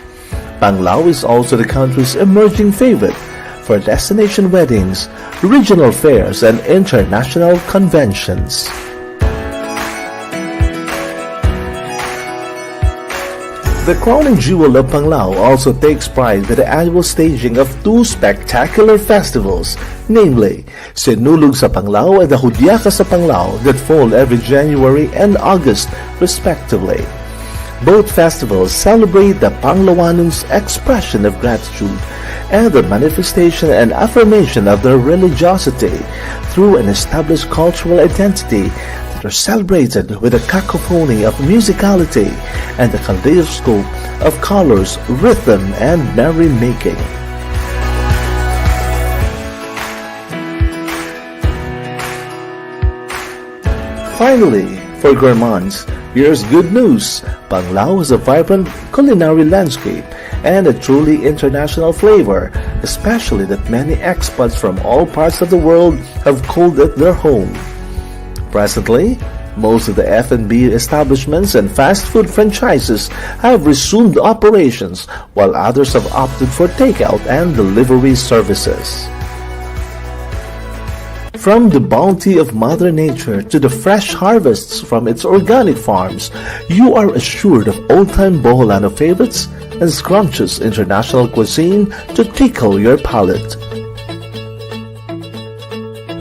Panglao is also the country's emerging favorite for destination weddings, regional fairs, and international conventions. The crowning jewel of Panglao also takes pride with the annual staging of two spectacular festivals, namely Sinulog sa Panglao and the Hudyaka sa Panglao that fall every January and August, respectively. Both festivals celebrate the Panglawanons' expression of gratitude and the manifestation and affirmation of their religiosity through an established cultural identity that are celebrated with a cacophony of musicality and a kaleidoscope of colors, rhythm, and merrymaking. Finally, for gourmands, here's good news. Panglao has a vibrant culinary landscape and a truly international flavor, especially that many expats from all parts of the world have called it their home. Presently, most of the F&B establishments and fast food franchises have resumed operations, while others have opted for takeout and delivery services. From the bounty of Mother Nature to the fresh harvests from its organic farms, you are assured of old-time Boholano favorites and scrumptious international cuisine to tickle your palate.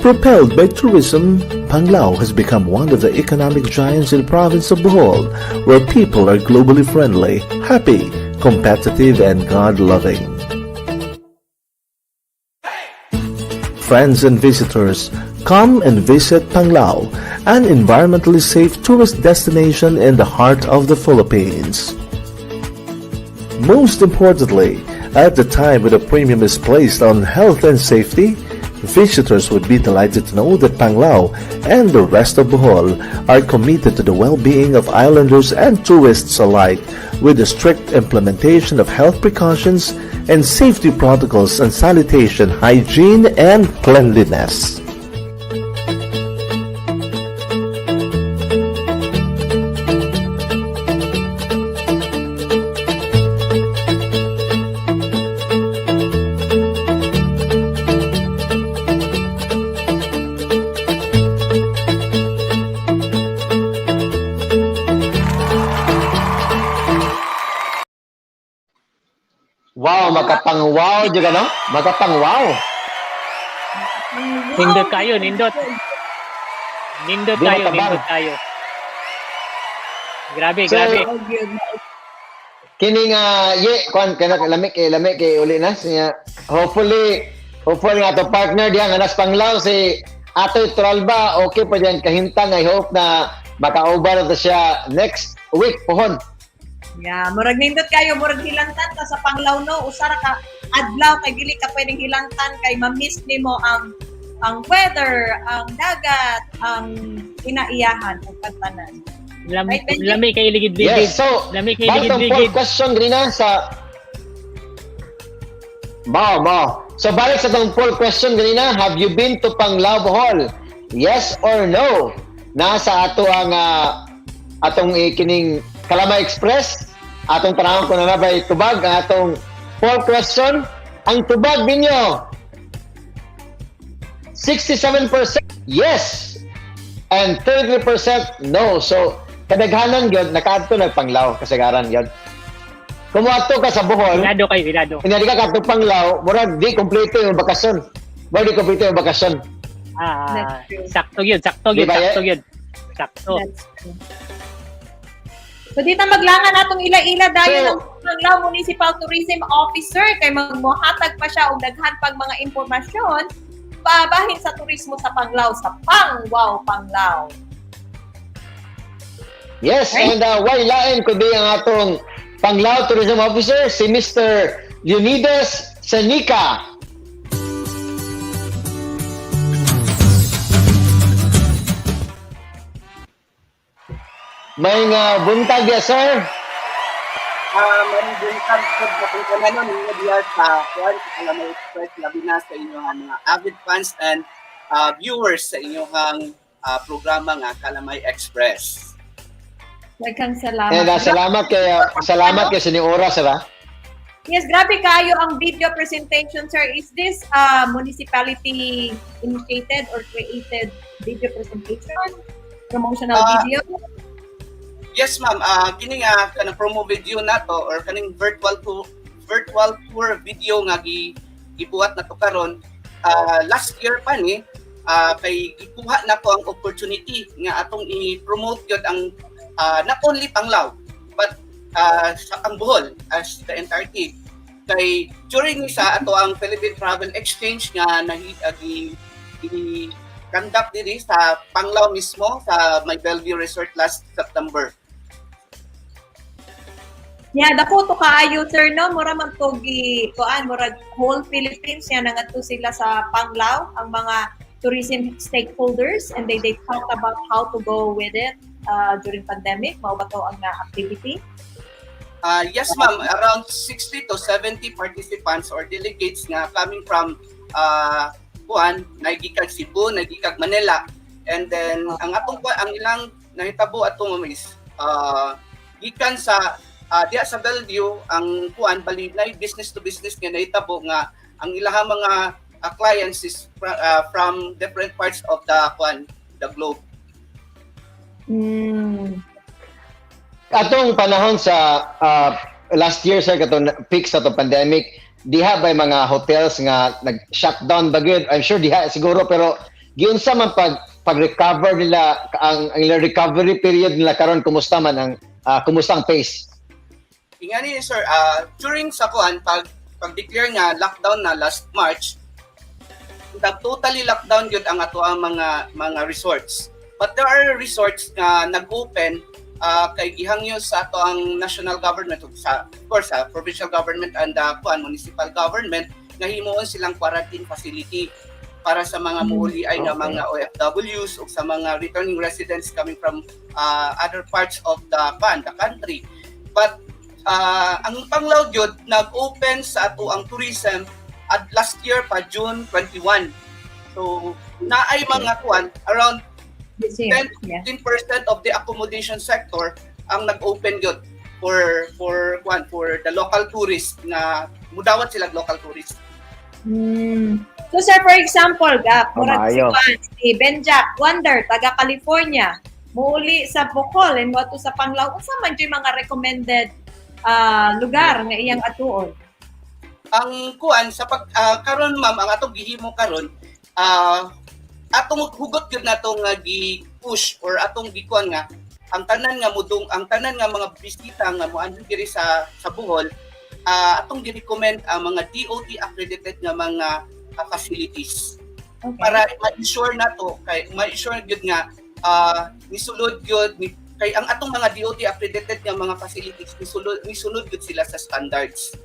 Propelled by tourism, Panglao has become one of the economic giants in the province of Bohol, where people are globally friendly, happy, competitive, and God-loving. Friends and visitors, come and visit Panglao, an environmentally safe tourist destination in the heart of the Philippines. Most importantly, at the time when a premium is placed on health and safety, visitors would be delighted to know that Panglao and the rest of Bohol are committed to the well-being of islanders and tourists alike with the strict implementation of health precautions and safety protocols and sanitation, hygiene, and cleanliness. Wow, makapang-wow jud ano? Makapang-wow. Wow. Nindot kayo, nindot. Nindot Di kayo, matabang. Nindot kayo. Grabe, So, grabe. Oh, good. Kini nga ye kwan kana lami kay uli na siya. Hopefully nga ato partner diha nga nas Panglao, si Atoy Tralba, okay pa diyan kahimtang. I hope na makauban na to siya next week pohon. Yeah, murag nindot kayo, murag hilantan ta sa Panglao, no. Usa ra ka adlaw kay dili ka pwedeng hilantan kay ma-miss nimo ang weather, ang dagat, ang kinaiyahan ug tanan. Right, Benji? Lami kay ligid-ligid. Yes, so Lami kay balik tong ligid-ligid. poll question ganina sa Mao, mao. So balik sa tong poll question ganina, have you been to Panglao, Bohol? Yes or no? Nasa ato ang atong ikining Kalamay Express, atong tanawon ko na na bay tubag ang atong poll question. Ang tubag ninyo, 67% yes and 33% no. So kadaghanan gyud nakaadto nagpanglao, kasagaran gyud. Kung moadto ka sa Bohol, Hilado kayo, hilado. hindi ka kadto Panglao, murag di kompleto yung bakasyon. Mao di kompleto yung bakasyon. Ah, That's true. sakto yun, sakto yun, Di ba, sakto yun. Sakto. That's true. So dito maglangan natong ila-ila dayon So- ang Panglao Municipal Tourism Officer kay magmohatag pa siya og daghan pag mga impormasyon pabahin sa turismo sa Panglao sa Pangwaw Panglao. Yes, Right. and why lain kundi ang atong Panglao Tourism Officer, si Mr. Leonidas Senica. May nga buntag ya, sir. Maayong buntag pod na kung kanano ninyo diha sa kuan sa Kalamay Express, labi na sa inyong mga avid fans and viewers sa inyong programa nga Kalamay Express. Daghang salamat. And salamat kay sini oras ha. Yes, grabe kayo ang video presentation, sir. Is this municipality initiated or created video presentation? Promotional video? Yes, ma'am, kini nga kanang promo video nato or kaning virtual tour video nga gi gibuhat nato karon last year pa ni kay gikuha nako ang opportunity nga atong i-promote gyud ang not only Panglao but sa ang Bohol as the entirety, kay during ni sa ato ang Philippine Travel Exchange nga nahi gi, gi conduct diri sa Panglao mismo sa May Bellevue Resort last September. Yeah, dako to kaayo, sir, no? Mura man to gi kuan, murag whole Philippines yan nangadto sila sa Panglao ang mga tourism stakeholders, and they talked about how to go with it during pandemic. Mao ba to ang na activity? Yes, ma'am, around 60 to 70 participants or delegates nga coming from kuan, nagikag Cebu, nagikag Manila. And then ang atong ang ilang nahitabo atong, ma'am, is gikan sa diha sa Bellevue ang kuan bali na business to business nga nahitabo nga ang ilahang mga clients is from different parts of the kuan, the globe. Atong panahon sa last year, sir, katong peak sa to pandemic, diha bay mga hotels nga nag-shutdown ba gyud? I'm sure diha siguro, pero giunsa man pag pag-recover nila, ang ilang recovery period nila karon, kumusta man ang kumusta ang pace? Ingani, sir, during sa kuan pag pag-declare nga lockdown na last March, nag totally lockdown gyud ang ato ang mga resorts. But there are resorts nga nag-open kay gihangyo sa ato ang national government ug sa, of course, sa provincial government and the kuan municipal government nga himuon silang quarantine facility para sa mga muuli ay nga mga OFWs ug sa mga returning residents coming from other parts of the kuan, the country. But ang Panglao gyud nag-open sa ato ang tourism at last year pa, June 21. So naay mga kuan around This year. 10 15% of the accommodation sector ang nag-open gyud for kuan, for the local tourists nga mudawat sila local tourists. So sir, for example, Gap, murag si Maayo. Juan, si Benjack Wonder, taga California, muuli sa Bohol and moadto sa Panglao, unsa man jud mga recommended lugar nga iyang atuon? Ang kuan sa pag karon, ma'am, ang atong gihimo karon, atong hugot gyud nato nga gi-push or atong gikuan nga ang tanan nga mudung, ang tanan nga mga bisita nga moanhi diri sa Bohol, atong gi-recommend ang mga DOT accredited nga mga facilities para ma-ensure nato, kay ma-ensure gyud nga nisulod gyud ni, kay ang atong mga DOT accredited nga mga facilities nisulod gyud sila sa standards.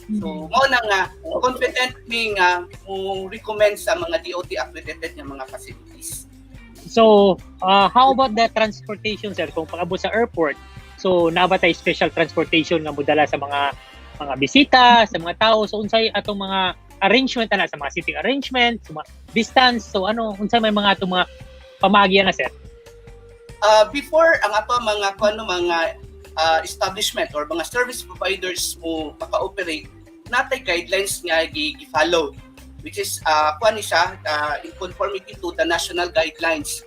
So mao na nga confident mi nga mo recommend sa mga DOT accredited nga mga facilities. So, how about the transportation, sir? Kung pag-abot sa airport, so naa ba tay special transportation nga modala sa mga bisita, sa mga tao? So unsay atong mga arrangement ana sa mga seating arrangement, sa mga distance? So ano, unsay may mga atong mga pamaagi na, sir? Before ang ato mga kuno mga establishment or mga service providers mo maka-operate, natay guidelines nga gi-follow, which is kuan ni siya in conformity to the national guidelines.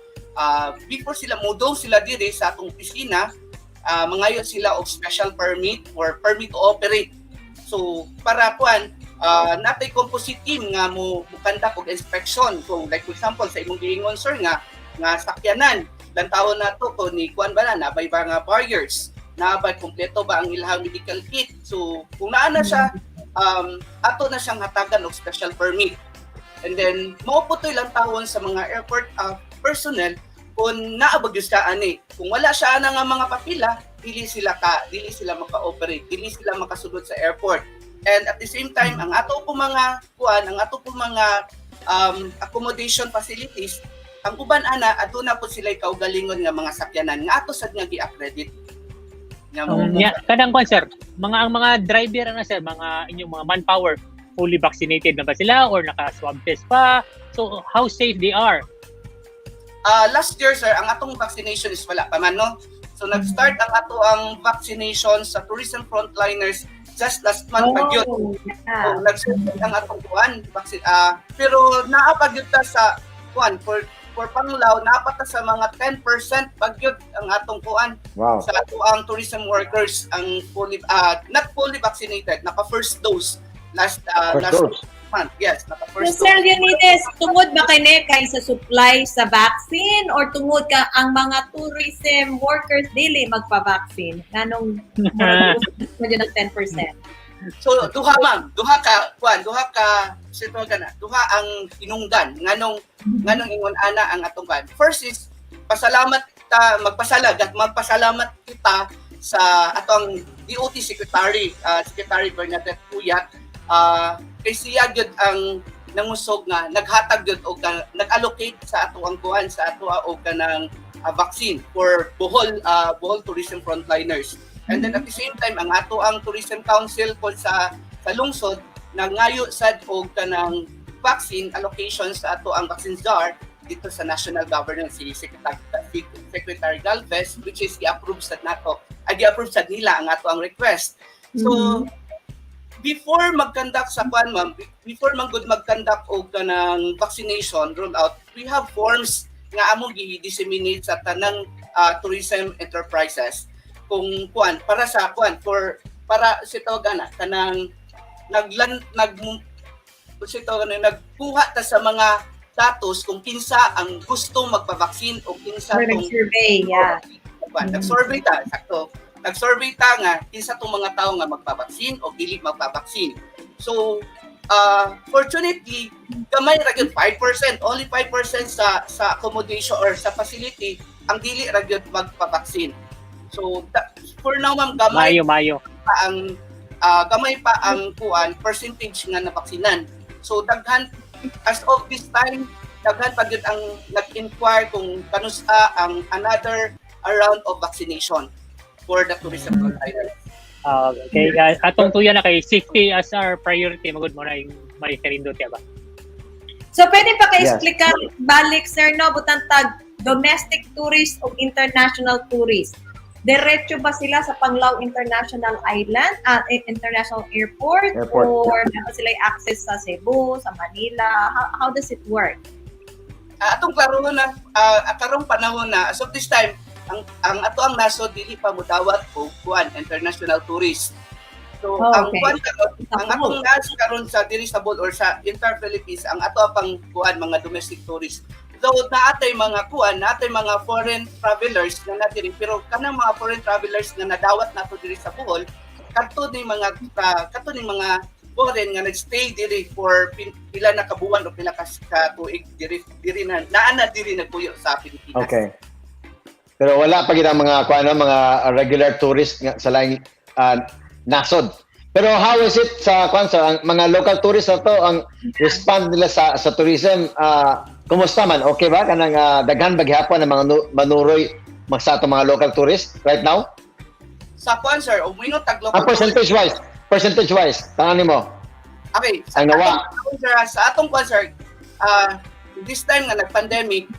Before sila mudong sila diri sa atong opisina, mangayo sila og special permit or permit to operate. So para kuan Natay composite team nga mo conduct og inspection kung, like for example, sa imong giingon, sir, nga sakyanan, lantawon nato kung ni kuan ba na nabay ba nga barriers, na ba kompleto ba ang ilahang medical kit. So kung naa na siya, ato na siyang hatagan og special permit. And then mao po to'y lantawon sa mga airport personnel kung naa ba gyud siya ani. Kung wala siya ana nga mga papila, dili sila maka-operate, dili sila makasulod sa airport. And at the same time, ang ato po mga accommodation facilities, ang uban ana aduna po sila kaugalingon nga mga sakyanan nga ato sad nga gi-accredit nga mo. Yeah, kanang kwan, sir, mga ang mga driver na, sir, mga inyong mga manpower, fully vaccinated na ba sila or naka-swab test pa? So how safe they are? Last year, sir, ang atong vaccination is wala pa man, no? So nag-start ang ato ang vaccination sa tourism frontliners just last month pa gyud. So, nag-start ang atong kuan vaccine, pero naa pa gyud ta sa kuan for Panglao, naa pa ta sa mga 10% pa gyud ang atong kuan sa ato ang tourism workers ang fully, not fully vaccinated, naka first dose last First last dose. Month. Yes, naka So, first Sir dose. Leonides, tungod ba kini kay sa supply sa vaccine or tungod ka ang mga tourism workers dili magpa-vaccine? Nganong murag mo ng 10%? So duha, ma'am, duha ka kuan, duha ka sito ka na, duha ang hinungdan nganong ingon ana ang atong kuan. First is pasalamat ta, magpasalag at magpasalamat kita sa atong DOT Secretary, Secretary Bernadette Puyat, kay siya gyud ang nangusog nga naghatag gyud og nag-allocate sa ato ang kuan sa ato og kanang vaccine for Bohol tourism frontliners. And then at the same time, ang ato ang Tourism Council po sa lungsod nangayo sad og kanang vaccine allocation sa ato ang vaccine czar dito sa national government, si Secretary Galvez, which is i-approve sad nato ay gi-approve sad nila ang ato ang request. So before mag-conduct sa kwan, ma'am, before man gud mag-conduct og kanang vaccination rollout, we have forms nga among gi-disseminate sa tanang tourism enterprises kung kuan para sa kuan for para si tawag ana kanang naglan nag si tawag ana, nagkuha ta sa mga datos kung kinsa ang gusto magpa-vaccine o kinsa Or tong nag-survey, yeah. kuan. Nag-survey ta, sakto. Nag-survey ta nga kinsa tong mga tao nga magpa-vaccine o dili magpa-vaccine. So fortunately, gamay ra gyud, 5%, only 5% sa accommodation or sa facility ang dili ra gyud magpa-vaccine. So for now, ma'am, gamay Mayo, mayo. Pa ang gamay pa ang kuan percentage nga nabaksinan. So daghan, as of this time, daghan pa gyud ang nag-inquire kung kanusa ang another round of vaccination for the tourism frontliners. Okay, atong tuya na kay safety as our priority magud mo na yung may kanindot ya ba. So, pwede pa ka-explicar balik, sir, no? Butang tag domestic tourist o international tourist. Diretso ba sila sa Panglao International Island, International Airport, Airport. Or meron sila access sa Cebu, sa Manila? How does it work? Atong klaro na, karong panahon na, as of this time, ang ato ang nasod dili pa mudawat og kuan international tourist. So ang kuan karon, ang atong nasod karon sa diri sa Bohol or sa entire Philippines, ang ato pang kuan mga domestic tourist. Though naatay mga kuan, naatay mga foreign travelers na nadiri, pero kanang mga foreign travelers nga nadawat nato diri sa Bohol, kadto ni mga foreign nga nagstay diri for pila na kabuwan o pila ka tuig diri na naa na diri nagpuyo sa Pilipinas. Okay. Pero wala pa gid ang mga kuan, ano, mga regular tourist nga sa laing nasod. Pero how is it sa kuan sa ang mga local tourists na to, ang respond nila sa tourism, kumusta man? Okay ba kanang daghan ba gihapon ang mga manuroy magsa ato mga local tourists right now? Sa kuan, sir, og moingon tag local Percentage wise, tanan nimo. Okay, sa Ang nawa. atong, sir, sa atong kuan, sir, this time nga nag-pandemic,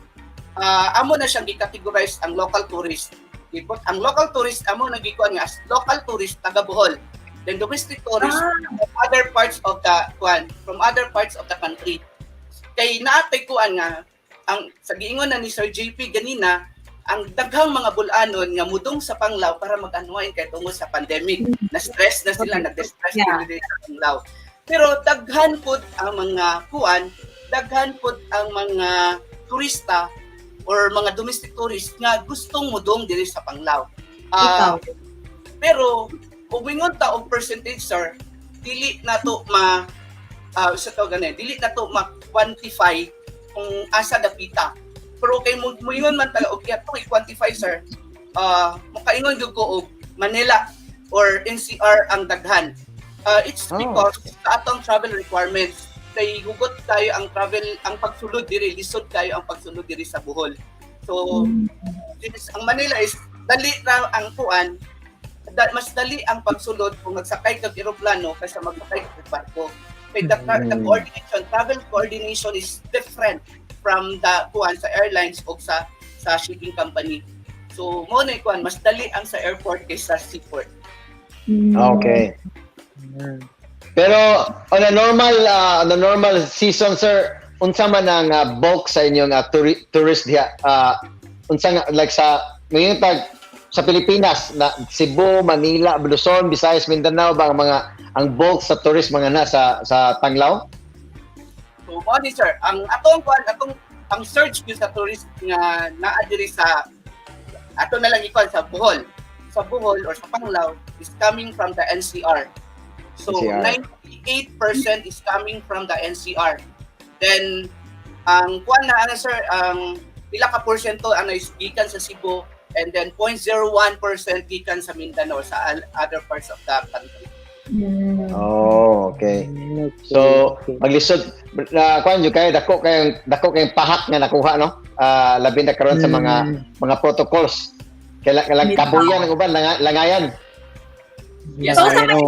amo na siyang gi-categorize ang local tourist. Ibot ang local tourist, amo na gikuan nga as local tourist taga Bohol. Then domestic tourist from other parts of the kuan, from other parts of the country. Kay naatay kuan nga ang sa giingon na ni Sir JP ganina, ang daghang mga Bol-anon nga mudong sa Panglao para mag-unwind kay tungod sa pandemic. Na-stress na sila, nag-stress sila sa Panglao. Pero daghan pud ang mga kuan, daghan pud ang mga turista or mga domestic tourists nga gustong mudong diri sa Panglao. Ikaw. Pero kung moingon ta og percentage, sir, dili na to ma sa to gani, dili na to ma-quantify kung asa dapita. Pero kay mo moingon man ta og to i-quantify, sir, makaingon gyud ko og Manila or NCR ang daghan. It's because sa atong travel requirements kay hugot kayo ang travel, ang pagsulod diri, lisod kayo ang pagsulod diri sa Bohol. So this, ang Manila is dali ra ang kuan, mas dali ang pagsulod kung magsakay kag eroplano kaysa magsakay kag barko. Kay the coordination, travel coordination is different from the kuan sa airlines o sa shipping company. So mo na kuan, mas dali ang sa airport kaysa seaport. Okay. Pero on a normal season, sir, unsa man ang bulk sa inyong tourist diha? Unsa nga like sa ngayon tag sa Pilipinas na Cebu, Manila, Luzon, Visayas, Mindanao ba ang mga ang bulk sa tourist mga na sa Panglao? So mo ni, sir, ang atong kuan, atong ang surge gyud sa tourist nga naa diri sa ato na lang ikuan sa Bohol. Sa Bohol or sa Panglao is coming from the NCR. So NCR. 98% is coming from the NCR. Then ang kuan na ano, sir, ang pila ka porsyento ano is gikan sa Cebu and then 0.01% gikan sa Mindanao, sa other parts of the country. Oh, okay. So, maglisod na kuan jud kayo, dako kayong pahak nga nakuha, no? Labi na karon sa mga mga protocols. Kailang kabuyan ang uban langayan. Yes, So, sir. sa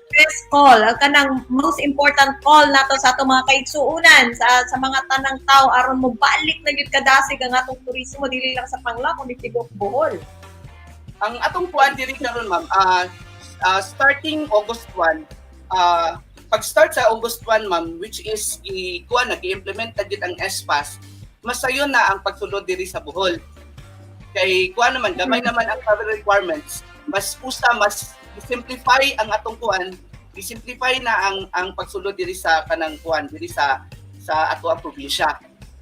best call, ang kanang most important call nato sa atong mga kaigsuunan, sa mga tanang tao aron mo balik na gyud kadasig ang atong turismo dili lang sa Panglao kundi tibuok Bohol. Ang atong kuan diri karon, ma'am, starting August 1, pag-start sa August 1, ma'am, which is i kuan nag-implement na gid ang S-Pass, mas sayon na ang pagsulod diri sa Bohol. Kay kuan naman, gamay naman ang travel requirements, mas usa mas simplify ang atong kuan, i-simplify na ang pagsulod diri sa kanang kuan diri sa ato ang probinsya.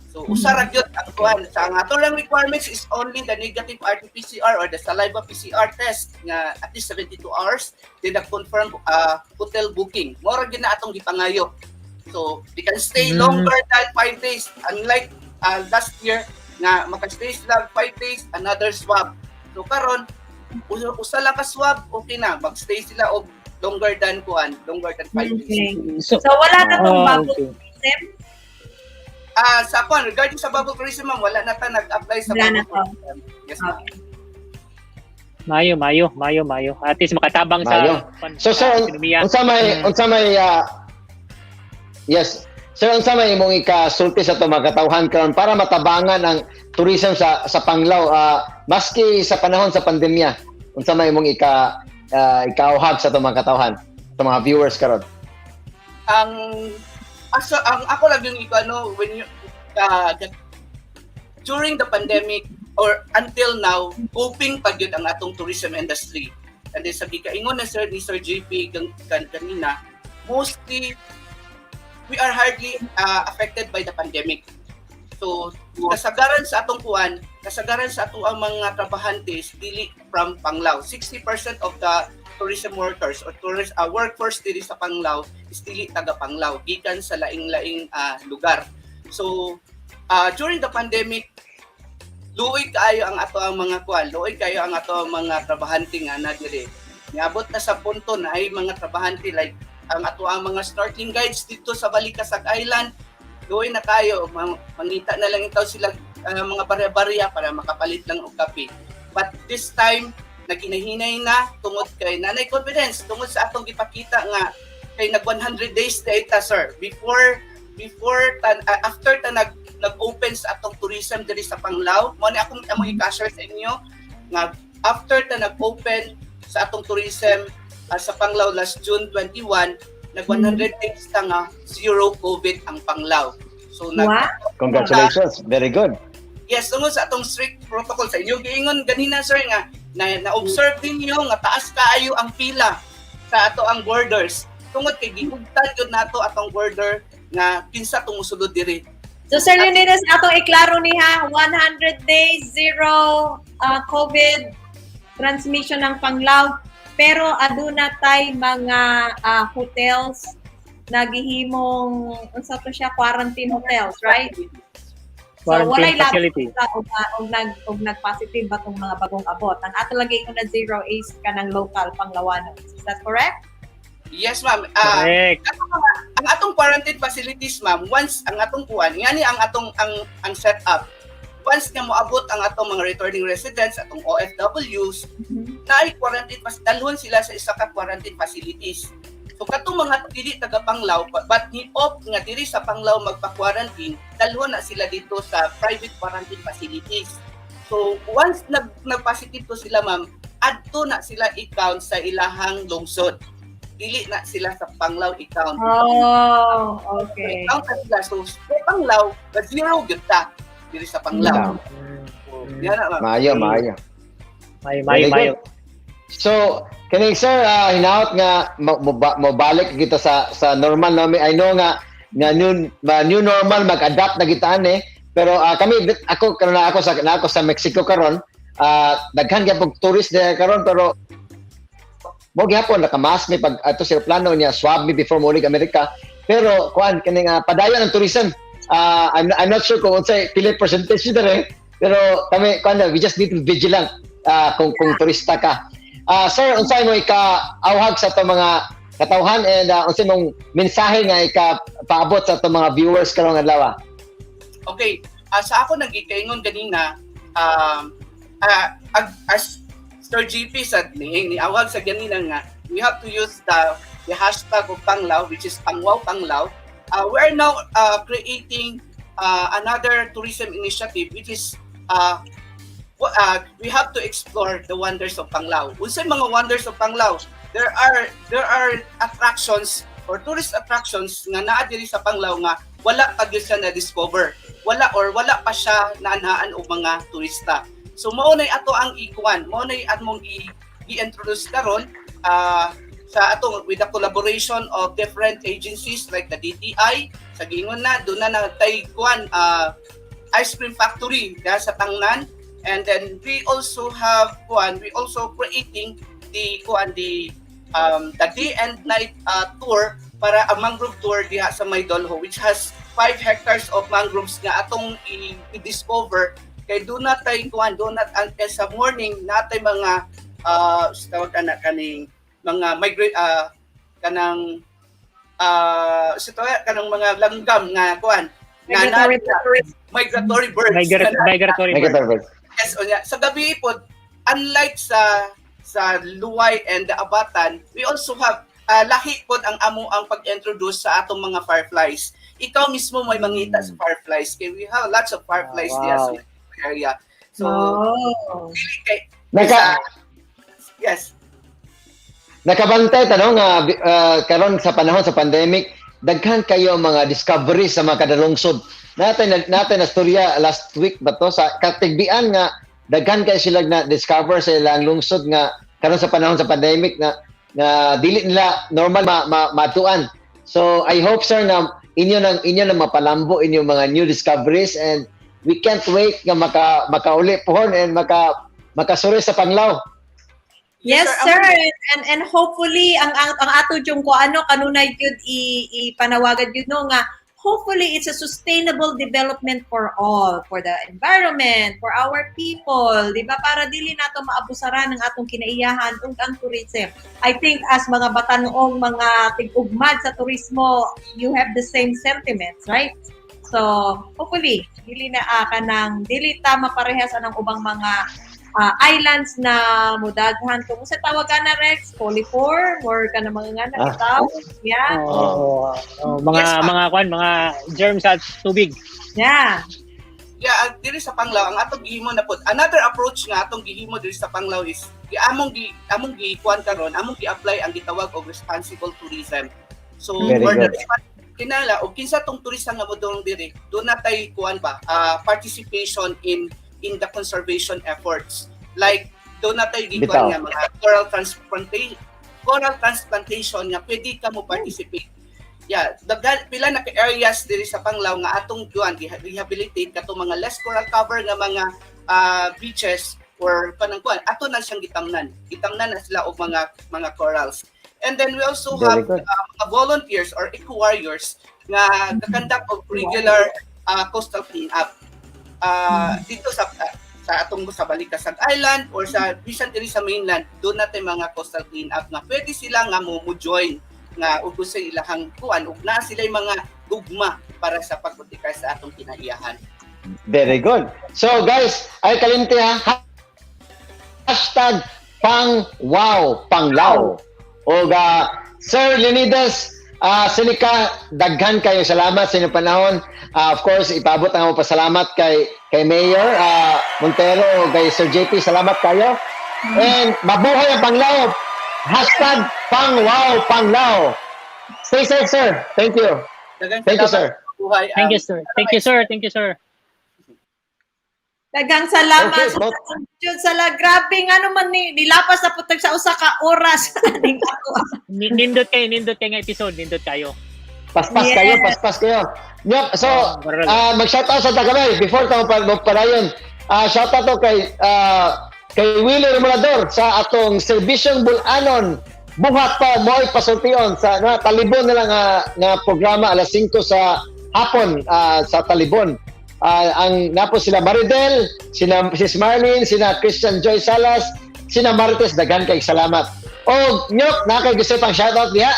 So usa ra gyud ang kuan sa ang ato lang requirements is only the negative RT-PCR or the saliva PCR test nga at least 72 hours, then the confirm hotel booking. Mao ra gyud na atong gipangayo. So they can stay longer than 5 days, unlike last year nga makastay sila 5 days, another swab. So karon usa lang ka swab, okay na magstay sila og longer than kuan, longer than 5 days. So, So wala na tong bubble tourism? Sa kuan, regarding sa bubble tourism, ma'am, wala na ta nag-apply sa Wala na bubble tourism. Yes, ma'am. Mayo, mayo, mayo, mayo. At least makatabang Mayo. sa So sa sir, ekonomiya. unsa may yes. Sir, unsa may imong ikasulti sa atong mga katawhan karon para matabangan ang tourism sa Panglao maski sa panahon sa pandemya? Unsa may imong ikauhag sa atong mga katawhan, sa mga viewers karon? Ang ako lang yung ano, when you during the pandemic or until now, coping pa gyud ang atong tourism industry. And then sa gikaingon na sir ni Sir JP kanina, mostly we are hardly affected by the pandemic. So kasagaran sa atong kuan, kasagaran sa ato ang mga trabahante is dili from Panglao. 60% of the tourism workers or tourist workforce diri sa Panglao is dili taga Panglao, gikan sa laing-laing lugar. So during the pandemic, luoy kaayo ang ato ang mga kuan, luoy kaayo ang ato ang mga trabahante nga na diri. Niabot na sa punto na ay mga trabahante like ang ato ang mga snorkeling guides dito sa Balicasag Island, luoy na kayo, mangita na lang ikaw sila mga barya-barya para makapalit lang og kape. But this time, naginahinay na tungod kay nanay confidence tungod sa atong gipakita nga kay nag 100 days na ita, sir, before before tan after ta nag-open sa atong tourism diri sa Panglao. Mo ni akong among i-share sa inyo nga after ta nag-open sa atong tourism sa Panglao last June 21, nag 100 days ta nga zero COVID ang Panglao. So nag Congratulations. Very good. Yes, tungod sa atong strict protocol sa inyong giingon ganina, sir, nga na, na-observe ninyo nga taas kaayo ang pila sa ato ang borders. Tungod kay gihugtan gyud nato atong border nga kinsa tong musulod diri. So Sir Leonidas, atong iklaro niya, 100 days, zero COVID transmission ng Panglao. Pero aduna tay mga hotels nagihimong unsa to siya, quarantine hotels, right? So Quarantine walay facility. Og nag-positive ba tong mga bagong abot. Ang ato lagi ko na zero is kanang local Panglawanon. Is that correct? Yes, ma'am. Correct. Ang atong quarantine facilities, ma'am, once ang atong kuan, ngani ang atong ang setup. Once nga moabot ang atong mga returning residents, atong OFWs, naay quarantine dalhon sila sa isa ka quarantine facilities. So katong mga dili taga Panglao but ni opt nga diri sa Panglao magpa-quarantine, dalhon na sila dito sa private quarantine facilities. So once nag-positive to sila, ma'am, adto na sila i-count sa ilahang lungsod. Dili na sila sa Panglao i-count. Oh, okay. I-count na sila. So sa Panglao, ba zero gyud ta diri sa Panglao. Yan na, ma'am. Maayo, maayo. May may Very mayo. good. So, kani sir, hinaot nga mo balik kita sa normal no. I know nga nga new normal, mag-adapt na kita eh. Pero kami, ako karon na ako sa Mexico karon. Daghan gyapon tourist diha karon, pero mo gihapon naka-mask mi pag ato sa plano niya, swab mi before mo Amerika. Pero kuan kani nga padayon ang tourism. I'm not sure kung unsay pila percentage dere, pero kami kuan, we just need to be vigilant kung turista ka. Sir, unsay mo ika-awhag sa ato mga katawhan and unsay mong mensahe nga ika-paabot sa ato mga viewers karong adlaw? Okay, sa ako nagikaingon ganina, as Sir GP said ni awag sa ganina nga we have to use the hashtag of Panglao, which is Pangwaw Panglao. We are now creating another tourism initiative, which is we have to explore the wonders of Panglao. Unsay mga wonders of Panglao? There are attractions or tourist attractions nga naa diri sa Panglao nga wala pa gyud siya na-discover. Wala or wala pa siya naanhaan og mga turista. So mao nay ato ang ikuan, mao nay atmong i-introduce karon sa atong with the collaboration of different agencies like the DTI. Sa giingon na doon na natay kuan, ice cream factory diha sa Tangnan, and then we also have kuan, we also creating the kuan, the day and night tour para a mangrove tour diha sa Maydolho, which has 5 hectares of mangroves nga atong i-discover kay do na tay kuan, do not ang sa morning natay mga tawag ana kaning mga migrate, kanang sa tawag kanang mga langgam nga kuan nga Migratory migratory birds. Migratory bird. Migratory birds. Yes, unya. Sa gabi pod, unlike sa Luway and the Abatan, we also have lahi pod ang amo ang pag-introduce sa atong mga fireflies. Ikaw mismo may mangita sa fireflies kay we have lots of fireflies diya sa area. So, dili kay yes. Nakabantay tanong nga karon sa panahon sa pandemic, daghan kayo mga discoveries sa mga kadalungsod. Natay na storya last week ba to sa Katigbian nga daghan kayo sila na discover sa ilang lungsod nga karon sa panahon sa pandemic na nga dili nila normal matuan. So I hope, sir, na inyo nang mapalambo inyong mga new discoveries and we can't wait nga makauli pohon and makasuri sa Panglao. Yes, sir. And hopefully ang ato yung ko ano kanunay gyud ipanawagan gyud no nga hopefully it's a sustainable development for all, for the environment, for our people, di ba? Para dili nato maabusaran ang atong kinaiyahan ug ang tourism. I think as mga batan-ong mga tig-ugmad sa turismo, you have the same sentiments, right? So, hopefully, dili na kanang dili ta maparehas anang ubang mga islands na mudaghan kung sa tawagan na Rex, coliform or kana mga nga na bitaw. Yeah. Oo, mga Yes, ma'am. Mga kwan, mga germs sa tubig. Yeah, diri sa Panglao ang atong gihimo na pod. Another approach nga atong gihimo diri sa Panglao is gi among gi among gikuan karon, among gi-apply ang gitawag og responsible tourism. So Very for the good. Kinala og kinsa tong turista nga modong diri, do na tay kuan ba, participation in the conservation efforts. Like do na tay gikuan Bitaw. nga mga coral transplantation coral transplantation nga pwede ka mo participate. Yeah, daghan pila na ka areas diri sa Panglao nga atong kuan rehabilitate katong mga less coral cover nga mga beaches or kanang kuan ato na siyang gitamnan. Gitamnan na sila og mga corals. And then we also Very have good. Mga volunteers or eco warriors nga ga-conduct og regular coastal clean up. Dito sa atong sa Balicasag Island or sa bisan diri sa mainland, doon natin mga coastal clean up nga pwede sila nga mo join nga ug sa ilahang kuan ug naa sila mga gugma para sa pagbutikar sa atong kinaiyahan. Very good. So guys, ay kalimti ha. #PangWowPanglao. O ga Sir Leonidas Silica, daghan kayo salamat sa inyong panahon. Of course, ipaabot ang among pasalamat kay Mayor Montero o kay Sir JP. Salamat kayo. And mabuhay ang Panglao. #PangWowPanglao. Stay safe, sir. Thank you. Daghang Thank you, salamat. Sir. Mabuhay Thank you, sir. Thank you, sir. Thank you, sir. Daghang salamat. Okay, Sa Jud sala, grabe nga naman ni nilapas na putag sa usa ka oras ning ako. Nindot kayo nga episode, nindot kayo. Paspas kayo, paspas kayo. Yup, so, mag-shoutout sa Tagamay before tayo magpadayon. Shoutout to kay Willie Romulador sa atong serbisyong Bulanon. Buhat pa mo'y pasultion sa na, Talibon na lang nga programa alas 5 sa hapon sa Talibon. Ang napo sila Maridel, sina si Marlene, sina Christian Joy Salas, sina Marites, daghan kay salamat. O Nyok, na kay gusto pang shoutout diha?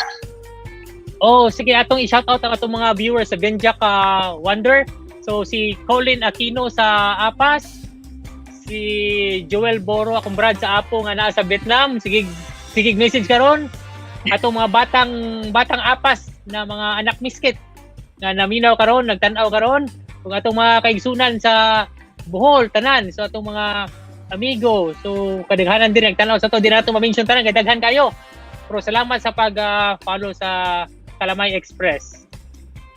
Oh, sige, atong i-shoutout ang atong mga viewers sa Benjack Wonder. So si Colin Aquino sa Apas, si Joel Boro, akong brad sa Apo nga naa sa Vietnam. Sige, sige message karon. Atong mga batang batang Apas na mga anak miskit nga naminaw karon, nagtan-aw karon. Kung atong mga kaigsunan sa Bohol, tanan, so atong mga amigo. So kadaghanan din nagtan-aw sa to, di nato ma-mention tanan kay daghan kayo. Pero salamat sa pag-follow sa Kalamay Express.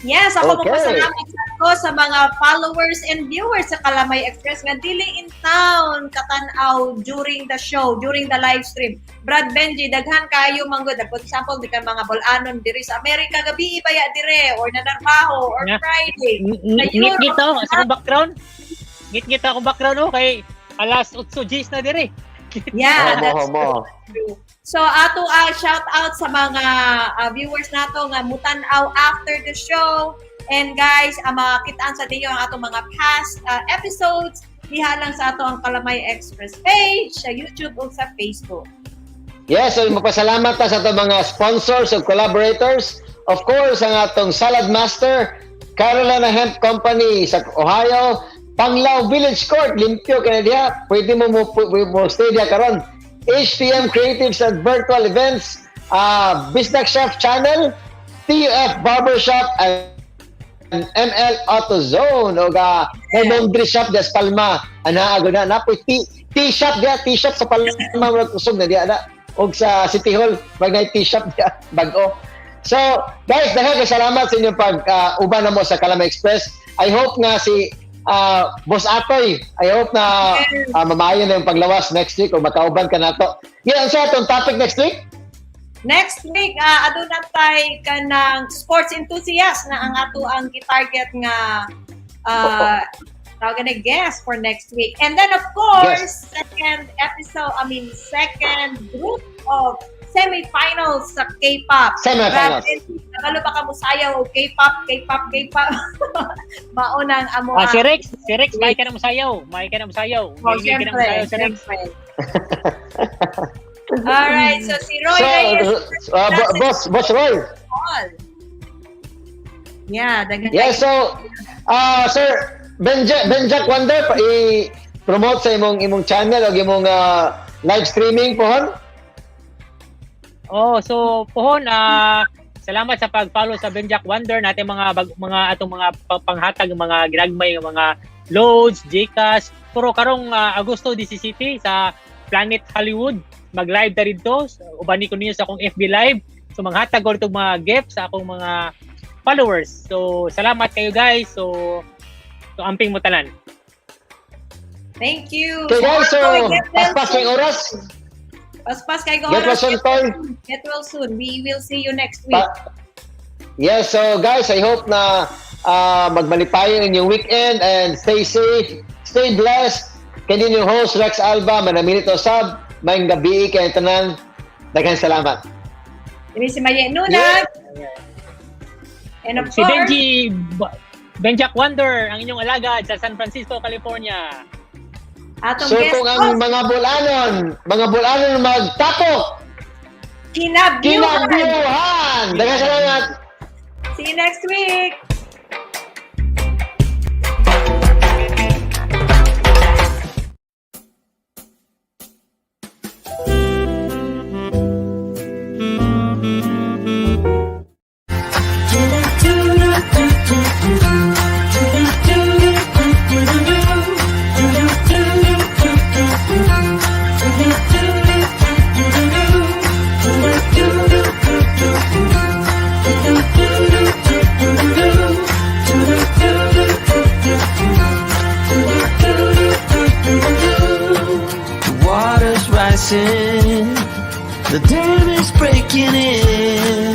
Yes, ako magpasalamat sa ko sa mga followers and viewers sa Kalamay Express nga dili in town katanaw during the show, during the live stream. Brad Benji, daghan kayo manggod. For example, di ka mga bolanon diri sa Amerika gabi baya dire or nanarbaho or Friday. Ngit-ngit to sa akong background. Ngit-ngit akong background oh kay alas 8:10 na dire. Yeah, Homo, that's homo. true. So ato shout out sa mga viewers nato nga mutan-aw after the show. And guys, ang makitaan sa ninyo ang atong mga past episodes diha lang sa ato ang Kalamay Express page sa YouTube o sa Facebook. Yes, so magpasalamat ta sa atong mga sponsors o collaborators. Of course, ang atong Salad Master, Carolina Hemp Company sa Ohio, Panglao Village Court, limpyo kay diha. Pwede mo stay diha karon. HTM Creatives and Virtual Events, Bisdak Chef Channel, TUF Barbershop, and ML Auto Zone o ga may laundry shop des Palma ana ago na napoy tea, tea shop diha, tea shop sa Palma, murag kusog na diha na og sa City Hall mag na tea shop diha bag-o. So guys, daghan kay salamat sa inyong pag uban na mo sa Kalamay Express. I hope nga si Boss Atoy, I hope na mamayo na yung paglawas next week o makauban ka nato. Yeah, unsa atong topic next week? Next week, aduna tay kanang sports enthusiast na ang ato ang gi-target nga tawag na guest for next week. And then of course, second episode, I mean second group of semifinals sa K-pop. Semifinals. Grabe, nabalo ba ka mo sayaw og K-pop, K-pop, K-pop? Mao nang amo. Si Rex, may ka na musayaw. May ka na musayaw. Oh, May ka na syempre, musayaw si Rex. syempre. Alright, so si Roy So, Reyes Boss Roy. Paul. Yeah, daghan Yeah, so Sir Benjack Wonder, i-promote sa imong channel o imong live streaming pohon. Oh, so pohon, salamat sa pag-follow sa Benjack Wonder natin mga atong mga panghatag mga ginagmay nga mga loads, GCash. Pero karong Agosto 17 sa Planet Hollywood, mag-live ta didto. So, ubani ko ninyo sa akong FB Live. So manghatag ko rito mga gifts sa akong mga followers. So salamat kayo guys. So amping mo tanan. Thank you. Okay guys, so Roy, get well paspas soon. yung oras. Paspas kay Get well soon, Toy. Get well soon. We will see you next week. Yes, so guys, I hope na magmalipayon inyong weekend and stay safe, stay blessed. Kini inyong host Rex Alba, manamilit usab, maayong gabii kay tanan. Daghang salamat. Kini si Maye Nunag. And of Si course, Benji Benjack Wonder, ang inyong alagad sa San Francisco, California. Atong So guest kung ang host, mga bulanon magtapok, Kinabyuhan. Kinabyuhan! Daghang salamat. See you next week. The water's rising, the dam is breaking in.